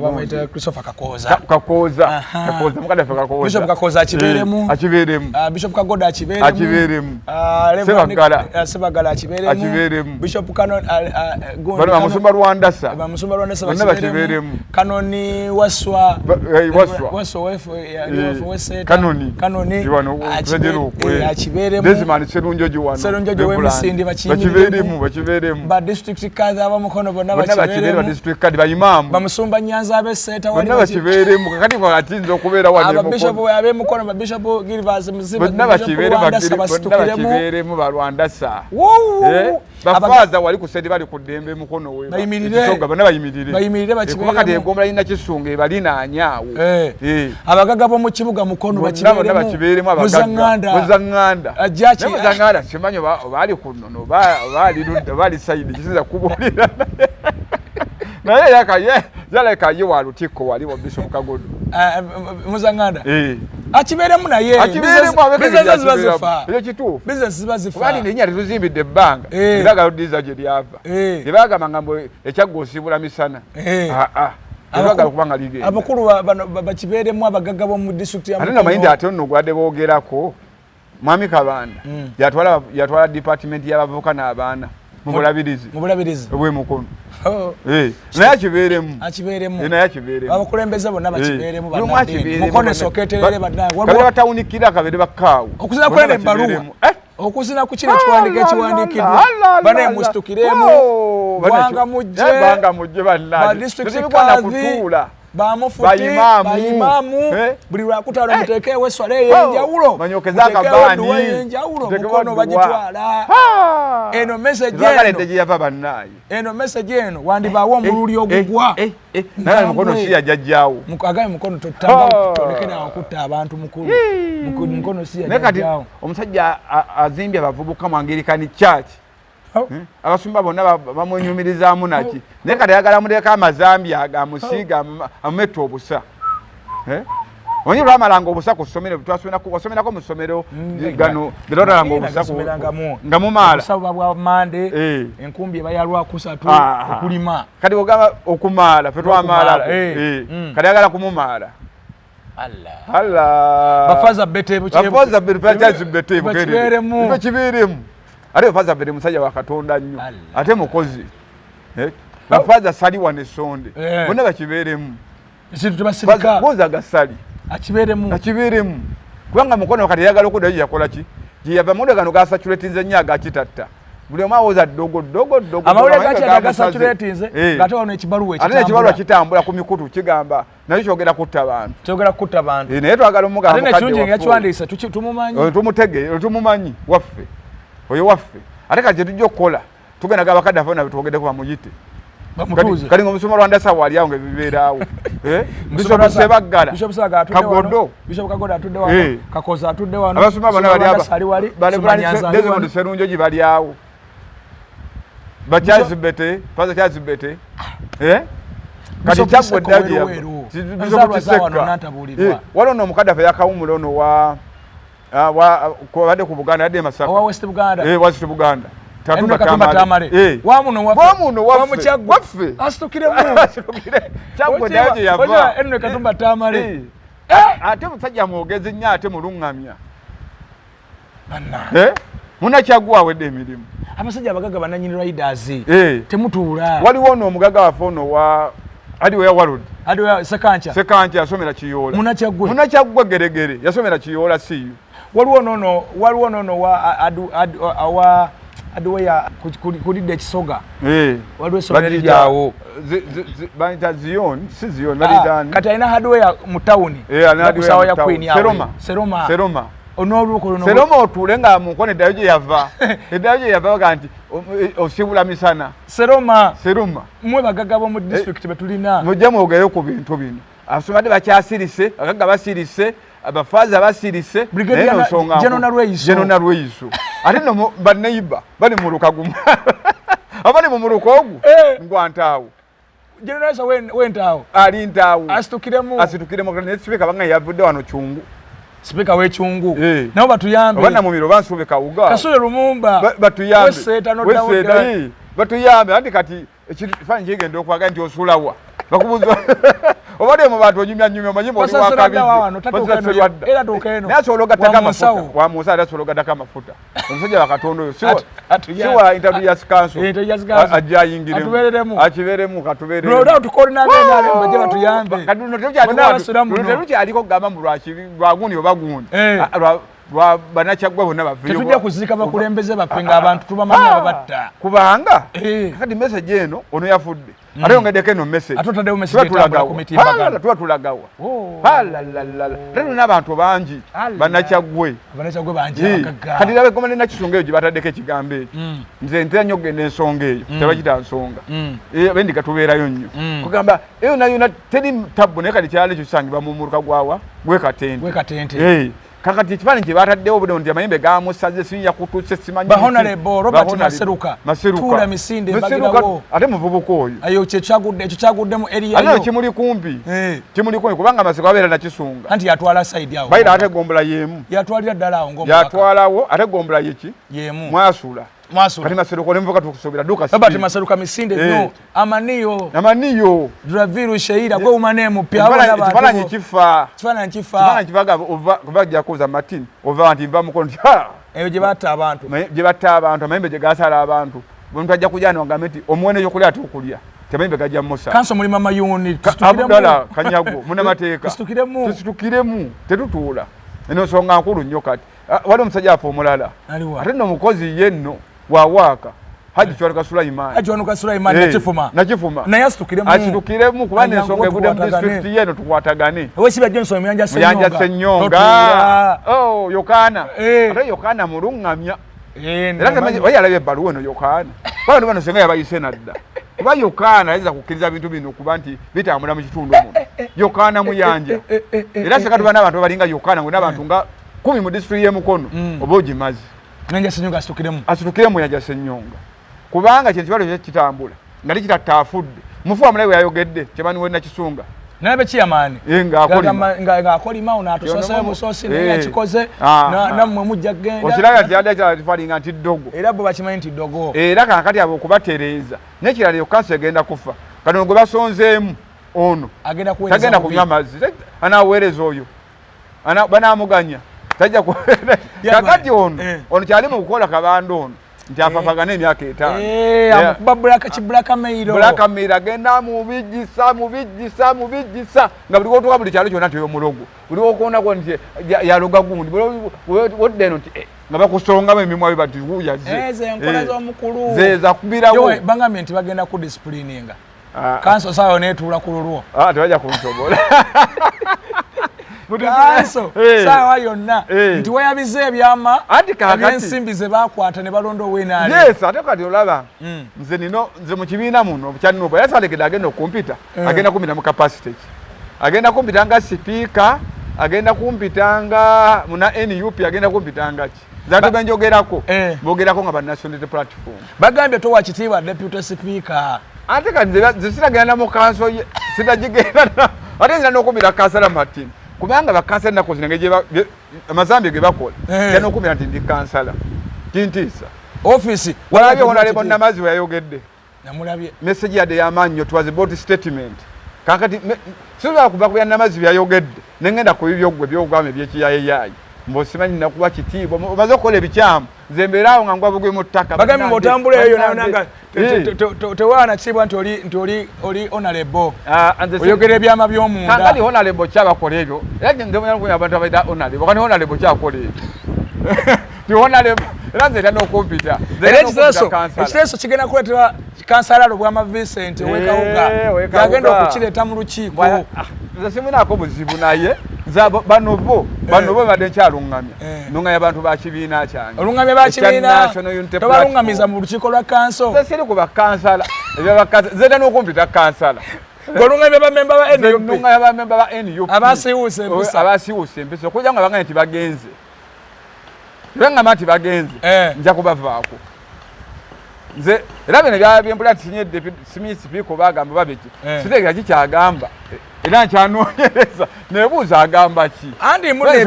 bamuyita Gundi. Christopher Kakooza. Kakooza. Aha. Kakooza, mukadde waffe Kakooza. Bishop Kakooza akibeeremu. Akibeeremu. Bishop Kagodo akibeeremu. Akibeeremu. Reverend Sebagala. Sebagala akibeeremu. Akibeeremu. Bishop Canon, Gundi Bano Canon- bamusumba Lwandasa. Bamusumba Lwandasa Bonna bakibeeremu. bakibeeremu. Kanoni Waswa. Waswa. Waswa wefe, weseta. Kanoni. Kanoni. Wano, President Okwe. Akibeeremu. Desmond Serunjogi wano. Serunjogi Reverend. w'emisinde bakiyimiriremu. Bakibeeremu, bakibeeremu. Ba district kadhi abamukono bonna Bonna bakibeere ba bakibeeremu. district kadi, bayimaamu. Bamusumba Nyanza ab'Esseeta wali Bonna bakibeeremu. Kakati kakati okubeera wano e Ababishopu Mukono. ab'Emukono, babishopu Gilvas Muziba, Bonna Bishop bakibeere, Lwandasa bonna basitukiremu. bakibeeremu balwandasa. Wuu! Bafaaza wali ku sedi bali ku ddembe Mukono we. Bayimirire. Ekisoga bonna bayimirire. Bayimirire, Kuba kati bakibeeremu. eggombolola lina Kisunga ebalinaanya awo. Abagagga b'omu kibuga Mukono Bonna bonna bakibeeremu. bakibeeremu abagagga. Muzaŋŋanda. Muzaŋŋanda. Jaki- Naye Muzaŋŋanda simanyi oba ali ku nnono, oba ali ludda, oba ali side, kisinza kubuulira. Naye yaleka ye wa Lutikko wali wa Bishop Kagodo. Muzaŋŋanda akibeeremu naye. Akibeeremu, abeke Business ziba akibeeremu. zifa. Ekyo kituufu. Business ziba zifa. Kubanga erinnya lituzimbidde ebbanga. Era ludiza gye lyava. Tebagamba nga mbu ekyagga osiibula misana. Ah, ah. Tebagala kubanga ligenda. Abakulu bano bakibeeremu, abagagga b'omu disitulikiti ya Ate namanyi nti Mukono. ate nno gwadde boogerako Mwami Kabanda yatwala department y'abavubuka n'abaana mu bulabirizi Mu bulabirizi obw'Emukono. Oh. Naye akibeeremu. Akibeeremu. Naye akibeeremu. Abakulembeze bonna bakibeeremu. Buli omu Bannaddiini akibeeremu. Mukono esooka eterere, bannange. Kabeere batawunikira, kabeere bakkaawo. Okuzina Bonna kweno ebbaluwa. bakibeeremu. Okuzina ku kino ekiwandiiko ekiwandiikiddwa, bane musitukiremu. Gwanga mujje. Gwanga mujje, bannange. Ba district Tetubigwana kadhi, kutuula. Bamufuti, Bayimaamu. bayimaamu, buli lwakutaano muteekeewo eswala ey'enjawulo, Manyokeze muteekeewo akabaani. edduwa ey'enjawulo. Muteekewo Mukono edduwa. bagitwala. Eno message Twagala eno. edde gye yava, bannaaye. Eno message eno wandibaawo omululi ogugwa. Naye Mukono si yajjajjaawo. Agaye Mukono totamba, tolekera okutta abantu, mukulu. Mukono si Naye kati yajjajjaawo. omusajja azimbye abavubuka mu Anglican Church. Abasumba bonna bamwenyumirizaamu naki, naye kati ayagala muteeka amazambi ago amusiiga amumetta obusa. Omanyi lwamalanga obusa ku ssomero, wasomerako mu ssomero gano getwatalanga obusa Nasomerangamu. nga mumaala. Obusawo buba bwa Mande, enkumbi eba ya Lwakusatu, okulima. Kati ogamba okumaala, fe twamaalako. Okumaala, Kati ayagala kumumaala. Allah. Allah. Bafaza bete Bafaza bete, bafaza bete. Bakibeeremu. Bakibeeremu. Ate bafaza bete musajja wa Katonda nnyo. Allah. Ate mukozi. Bafaza sali wano essonde. Bonna bakibeeremu. Ekintu tebasirika. Gonzaga Sali. Akibeeremu. Akibeeremu. Kubanga Mukono kati eyagala okuddayo gye yakola ki? Gye yava. Amawulire gano gasaturatinze nnyo agakitatta. Buli omu awoza ddogo ddogo ddogo. Amawulire Ddogo, gakitatta gamusaze. gasaturatinze, ng'ate wano ekibaluwa Ate n'ekibaluwa ekitambula. Kitambula ku mikutu kigamba naye kyogera kutta bantu. Kyogera kutta bantu. Naye twagala omugamba Ate mukadde nekirungi waffe oyo. yakiwandiise, tumumanyi. Oyo tumutege, oyo tumumanyi waffe, oyo waffe. Ate kati kyetujja okukola, Tugenda gaba kadde afona bitwogedeko bamuyite. Kati ng'omusumba Rwanda sawa ali awo nga bibeeraawo. Bishop Sebaggala, Kagodo, Bishop Kagodo atudde wano, Kakoza atudde wano, abasumba bonna bali aba, Desmond Serunjogi bali awo, ba Charles Bete, Pastor Charles Bete, kati Kyaggwe Bishop Kisekka, waliwo n'omukadde affe yakawumula ono wa abadde ku Buganda, yadde e Masaka, owa West Buganda, West Buganda. Katumba Tamale wamuno waffe waffe asitukiremu Kyaggwe ddayo gye yava. Henry Katumba Tamale ate musajja mwogezi nnyo ate muluŋŋamya. Munakyaggwe awedde emirimu. Abasajja abagagga bannannyini riders temutuula. Waliwo ono omugagga waffe ono wa Hardware World. Hardware Sekancha. Sekancha yasomera Kiyoola. Munakyaggwe. Munakyaggwe geregere yasomera Kiyoola siyo. Waliwo nono waliwo nono wa wa Hardware kulidde ekisoga. Waliwo essomero lyawo. Bayita Zion, si Zion, baliyita ani? Kati alina hardware mu tawuni. Alina hardware mu tawuni. Seroma. Seroma. Seroma. On'oluuko luno. Seroma otuule nga mu nkono eddayo gye yava. Eddayo gye yava baga nti osibula misana. Seroma. Seroma. Mmwe bagagga b'omu disitulikiti be tulina. Mujje mwogere ku bintu bino. Abasomba bakyasirise, abagagga basirise, abafaaza basirise. Brigadier General Nalweyiso. General Nalweyiso. Ate nno banneighbor bali mu muluka gumu. Abali mu muluka ogwo ngwa ntaawo. General Nalweyiso wentaawo. Ali ntaawo. Asitukiremu. Asitukiremu ne sipiika banga yavudde wano Kyungu. Sipiika w'ekyungu. Nabo batuyambe. Oba Namumiro bansuube Kawuga. Kasule Lumumba. Batuyambe. Weseeta n'oddawo ddala. Batuyambe anti kati ekifaananyi kigenda okwaga nti osulawa. Bakubuuza obadde mu bantu onyumya nyumya omanyi bw'oli wa kabi. Era tuuka eno. Naye asobola ogattako amafuta. Wa musawo ate asobola ogattako amafuta. Omusajja wa Katonda oyo si wa Interviews Council. Ajja ayingiremu. Atubeereremu. Akibeeremu katubeereremu. Lwolwo tukoolina ab'NRM bajje batuyambe. Kati luno terukyaliko kugamba mbu lwa gundi oba gundi. Lwa bannakyaggwe bonna baveeyo. Tetujja kuziika bakulembeze baffe ng'abantu tubamanyi ababatta. Kubanga kati message eno ono yafudde. Ate yongeddeko eno message. Ate otaddewo message etambula ku mitimbagano. Tuba tulagawa. Ate tulina abantu bangi bannakyaggwe. Bannakyaggwe bangi abagagga. Kati laba eggoma ne Nakisunga eyo gye bataddeko ekigambo ekyo. Nze ntera nnyo okugenda ensonga eyo. Tebagita nsonga. Abendiga tubeerayo nnyo. Kugamba eyo nayo yonna teri tabbu naye kati kyalo ekyo kisangibwa mu muluka gwawa gw'e Katente. Gw'e Katente. Kakati ekifaananyi kye bataddewo obudde nti amayembe gamusaze sinya kutuse simanyi. Ba Honorable Robert Maseruka. Maseruka. Tuula misinde mbagirawo. Ate muvubuka oyo. Ayo kye kyagudde ekyo kyaguddemu area yo. Ate kimuli kumpi. Kimuli kumpi kubanga Maseruka abeera Nakisunga. Anti yatwala side awo. Bayira ate gombola y'emu. Yatwalira ddala awo ng'omubaka. Yatwalawo ate gombola ye ki? Y'emu. Mwasula. Mwasula. Kati Maseruka oli muvubuka tukusuubira dduka Robert Maseruka misinde nnyo. Amaniyo. Amaniyo. Draviru Sheira gwe umane mupya abo n'abantu. Ekifaananyi kifa. Ekifaananyi kifa. Ekifaananyi kifa ova kuba ajja kuza Martin ova nti nva mukono nti ha. Eyo gye batta abantu. Gye batta abantu amayembe gye gasala abantu. Omuntu ajja kujja wano agambe nti omuwendo ekyokulya ate okulya. Temayembe gajja musa. Kanso muli mama yuni. Tusitukiremu. Abdallah Kanyago munnamateeka. Tusitukiremu. Tusitukiremu. Tetutuula. Eno nsonga nkulu nnyo kati. Waliwo omusajja afa omulala. Ate nno omukozi ye nno wawaaka. Haji Kiwanuka Sulaiman. Haji Kiwanuka Sulaiman Nakifuma. Nakifuma. Naye asitukiremu. Asitukiremu kubanga ensonga evudde mu disitulikiti ye eno tukwatagane. Owekibya Johnson Muyanja Ssenyonga. Muyanja Ssenyonga. Oh, Yokaana. Ate Yokaana muluŋŋamya. Era oba yalabye ebbaluwa eno Yokaana. Kuba bano senga yabayise nadda. Kuba Yokaana ayinza kukkiriza bintu bino kuba nti bitambula mu kitundu muno. Yokaana Muyanja. Era singa tuba n'abantu abalinga Yokaana ngo n'abantu nga 10 mu disitulikiti y'e Mukono oba ogimaze. Muyanja Ssenyonga asitukiremu. Asitukiremu Muyanja Ssenyonga. Kubanga kino ekibalo kitambula nga tekitatta afudde. Mufu wa mulabe yayogedde kyebani we Nakisunga. Naye beki yamaani. Ng'akolima. Ng'akolima ono atusoseyo busosi naye yakikoze nammwe mujja kugenda. Okiraba nti yadde kyalifalinga nti ddogo. Era bo bakimanyi nti ddogo. Era kaakati abo okubatereeza. N'ekirala eyo kanso egenda kufa. Kano gwe basonzeemu ono. Agenda kuweereza Tagenda bubi. kunywa mazzi. Anaaweereza oyo. Banaamuganya. Tajja ku- Kakati ono, ono kyali mu kukola kabanda ono. Nti afafagana emyaka 5. Amukuba black ki black mail. Black mail agenda mubijjisa, mubijjisa, mubijjisa. Nga buli w'otuuka buli kyalo kyonna nti oyo mulogo. Buli w'okoonako nti yaloga gundi. Buli w'odda eno nti nga bakusongamu emimwa bwe bati wuuyo azze. Ze enkola z'omukulu. Ze zakubirawo. Yowe, bangambye nti bagenda ku disciplininga. Kanso saayo neetuula ku lulwo. Tebajja kunsobola. Kanso saawa yonna nti weyabize ebyama ebyensimbi ze bakwata ne balonda ow'NRM. Yes, ate kati olaba nze nino nze mu kibiina muno kya NUP yasalekede agenda okumpita, agenda kumpita mu capacity ki? Agenda kumpita nga sipiika, agenda kumpita nga muna NUP, agenda kumpita nga ki? Nze ate benjogerako bogerako nga ba National Unity Platform. Bagambye towa kitiibwa deputy speaker. Ate kati nze siragenda mu kanso ye, sitagigenda, ate nzira n'okumbira kansala Martin, kubanga bakansala ennaku zino engeri amazambi ge bakola, nja n'okumbira nti ndi kansala, kintiisa. Office. Walabye Honorable Namazzi we yayogedde? Namulabye. Message yadde y'amaanyi nnyo, it was about statement. Kaakati sobola kuva ku bya Namazzi byayogedde nengenda ku bibyo ggwe byogamba ebyekiyayeyayi, mbosimanyi nakuwa kitiibwa, omaze okukola ebikyamu, nze mbeeraawo nga ngwa bugwi mu ttaka. Bagambye ng'otambula eyo yonna nga tewaana kitiibwa nti oli honorable, oyogera ebyama by'omunda. Kaakati honorable kyabakola ebyo, era nze abantu abaita honorable, kati honorable kyakola ebyo ti honorable, era nze era n'okumpita. Era ekiteeso kigenda kuleetera kansala Lubwama Vincent ow'e Kawuka, yagenda okukireeta mu lukiiko. Nze simunaako buzibu, naye nze bano bo badde nkyaluŋŋamya, nuŋŋamya abantu ba kibiina kyange. Oluŋŋamya ba kibiina, tobaluŋŋamiza mu lukiiko lwa kanso. Nze siri ku bakansala, ebyabakansala nze era n'okumpita kansala. Oluŋŋamya bamemba ba NUP. Nuŋŋamya bamemba ba NUP. Abasiiwuuse empisa. Abasiiwuuse empisa, okujja nga bagambye nti bagenze, tebaŋŋamba nti bagenze, nja kubavaako nze. Era bino byempula nti simanyi sipiika oba agamba babiki, sitegeera kikyagamba, era nkyanoonyereza nebuuza agamba ki. Andi mbwe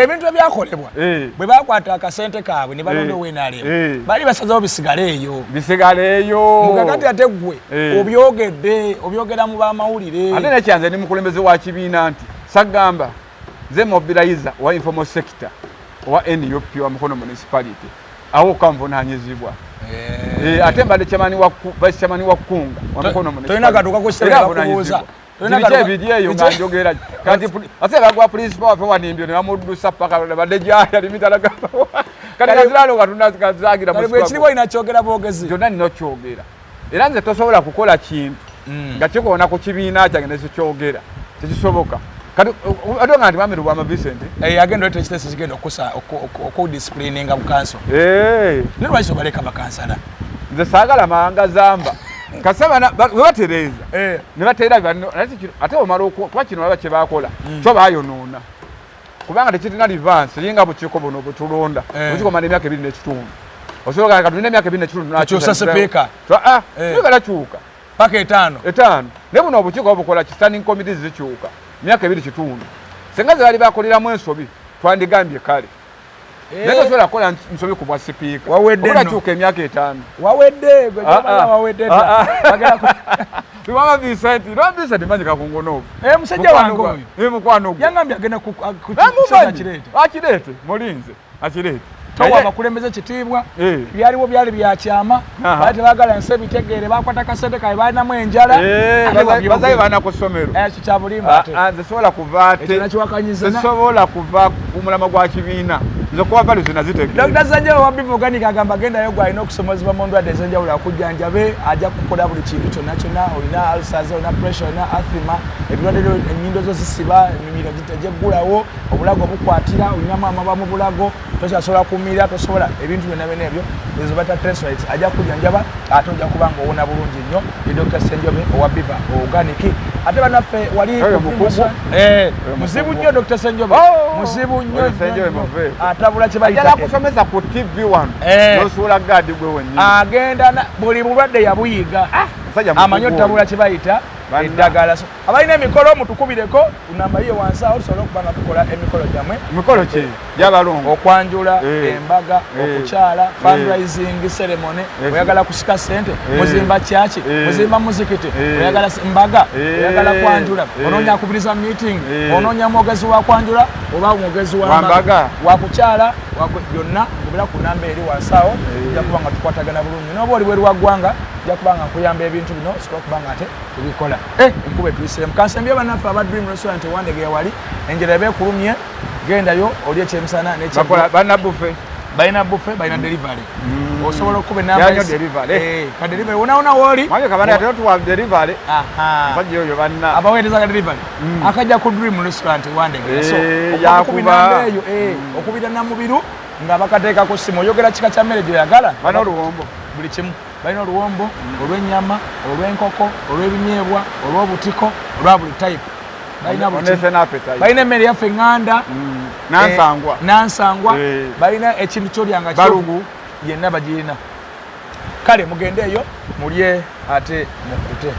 ebintu ebyakolebwa bwe bakwata akasente kaabwe ne balonda ow'NRM, baali basazewo bisigale eyo. Bisigale eyo. Mugagati ate ggwe obyogedde, obyogera mu bamawulire. Ate nekyanze ndi mukulembeze wa kibiina nti sagamba nze mobilizer wa informal sector owa NUP wa Mukono Municipality, awo kanvunanyizibwa. Ate mbadde chairman wa vice chairman wa Kunga wa Mukono Municipality. Tolina katuuka ku kitebe bakubuuza. Biki ebiri eyo nga njogera kati ate bagwa principal waffe wanimbyo ne bamuddusa paka badde gyali ali mitala, kati kaziralo nga tunazagira. Ekiriwo olina kyogera bwogezi. Byonna nina okyogera, era nze tosobola kukola kintu nga kikoona ku kibiina kyange nekikyogera, tekisoboka. Kati ate nga nti mwami Lubwama Vincent agenda oleta ekiteeso kigenda okusa okudisciplininga bu kanso. Ne lwaki obaleka bakansala? Nze saagala mawanga zamba kasaba webatereeza ne bateera, ate omala kuba kino olaba kyebakola kyo bayonoona, kubanga tekirina reverse, linga bukiiko buno bwetulonda, obukiiko omala emyaka 2.5, osobola katulina emyaka 2.5. Tukyusa sipiika. Kyuka. Paka 5. 5. Naye buno obukiiko bukola ki? Standing committees zikyuka myaka 2.5. Senga ze bali bakoleramu ensobi, twandigambye kale, naye tosobola kukola nsobi ku bwa sipiika obulakyuka emyaka 5. Wawedde gwe, wawedde. Lubwama Vincent, Lubwama Vincent manyi kakungonovu. Musajja wange oyo. Mukwano gwe. Yangambye agenda kukireeta. Akireete, mulinze akireete. Towa abakulembeze kitiibwa. Byaliwo byali byakyama, baali tebagala nsi ebitegeere, bakwata kasente kabe balinamu enjala. Bazaye baana ku ssomero. Ekyo kya bulimba. Nze sobola kuva ate nakiwakanyiza. Sobola kuva ku mulamwa gwa kibiina, nze kuba values nazitegeera. Dr. Sanjay wa Bivo Organic agamba gendayo gwalina okusomozebwa mu ndwadde ez'enjawulo, akujjanjabe, ajja kukola buli kintu kyonna kyonna. Olina ulcers, olina pressure, olina asthma, ebirwadde byo, ennyindo zo zisiba, emimiro tegyeggulawo, obulago bukwatira, olinamu amabwa mu bulago, tokyasobola kumira, tosobola ebintu byonna byonna ebyo, ezo bata tensites, ajja kujjanjaba ate ojja kuba nga owona bulungi nnyo. Ye Dr. Senjobe owa Biva Organic. Ate bannaffe wali muzibu nnyo Dr. Senjobe, muzibu nnyo, atabula kye bayita kusomesa ku TV wano, nosuula gaadi gwe wennyini. Agenda buli bulwadde yabuyiga, amanyi otabula kye bayita eddagala. Abalina emikolo mutukubireko namba yiyo wansi awo, tusobole okuba nga tukola emikolo gyammwe. Emikolo ki? Gyabalongo? Okwanjula, embaga, okukyala, fundraising ceremony, oyagala kusika sente, muzimba kyaki, muzimba muzikiti, oyagala mbaga, oyagala kwanjula, onoonya akubiriza meeting, onoonya mwogezi wa kwanjula oba mwogezi wa mbaga, wakukyala, byonna nkubira ku namba eri wansi awo, ojja kuba nga tukwatagana bulungi. Noba oli bweru wa ggwanga, ojja kuba nga nkuyamba ebintu bino, osobola okuba nga ate tubikola. Enkuba etuyiseemu. Kansembye bannaffe aba Dream Restaurant ewandege wali enjera eba ekulumye, gendayo oli ekyemisana. Balina buffet? Balina buffet, balina delivery. Osobola okuba enamba Yanyo delivery. Eh, ka delivery wona woli. Mwami Kabanda ate tuwa delivery. Aha. Musajja oyo banna. Abaweereza ka delivery. Akajja ku Dream Restaurant Wandegera. So, Eh, okuba yakuba. kubi namba eyo, eh, okubira Namubiru nga bakateeka ku ssimu, oyogera kika kya mmere gy'oyagala. Bana oluwombo. Buli kimu. Balina oluwombo, olw'ennyama, olw'enkoko, olw'ebinyeebwa, olw'obutiko, olwa buli type. Balina buli kimu. Onese n'appetite. Balina emmere yaffe eŋŋanda. Nansangwa. Eh, nansangwa. Balina ekintu kyolyanga Balugu. Yenna bagirina. Kale mugende eyo mulye ate mukkute.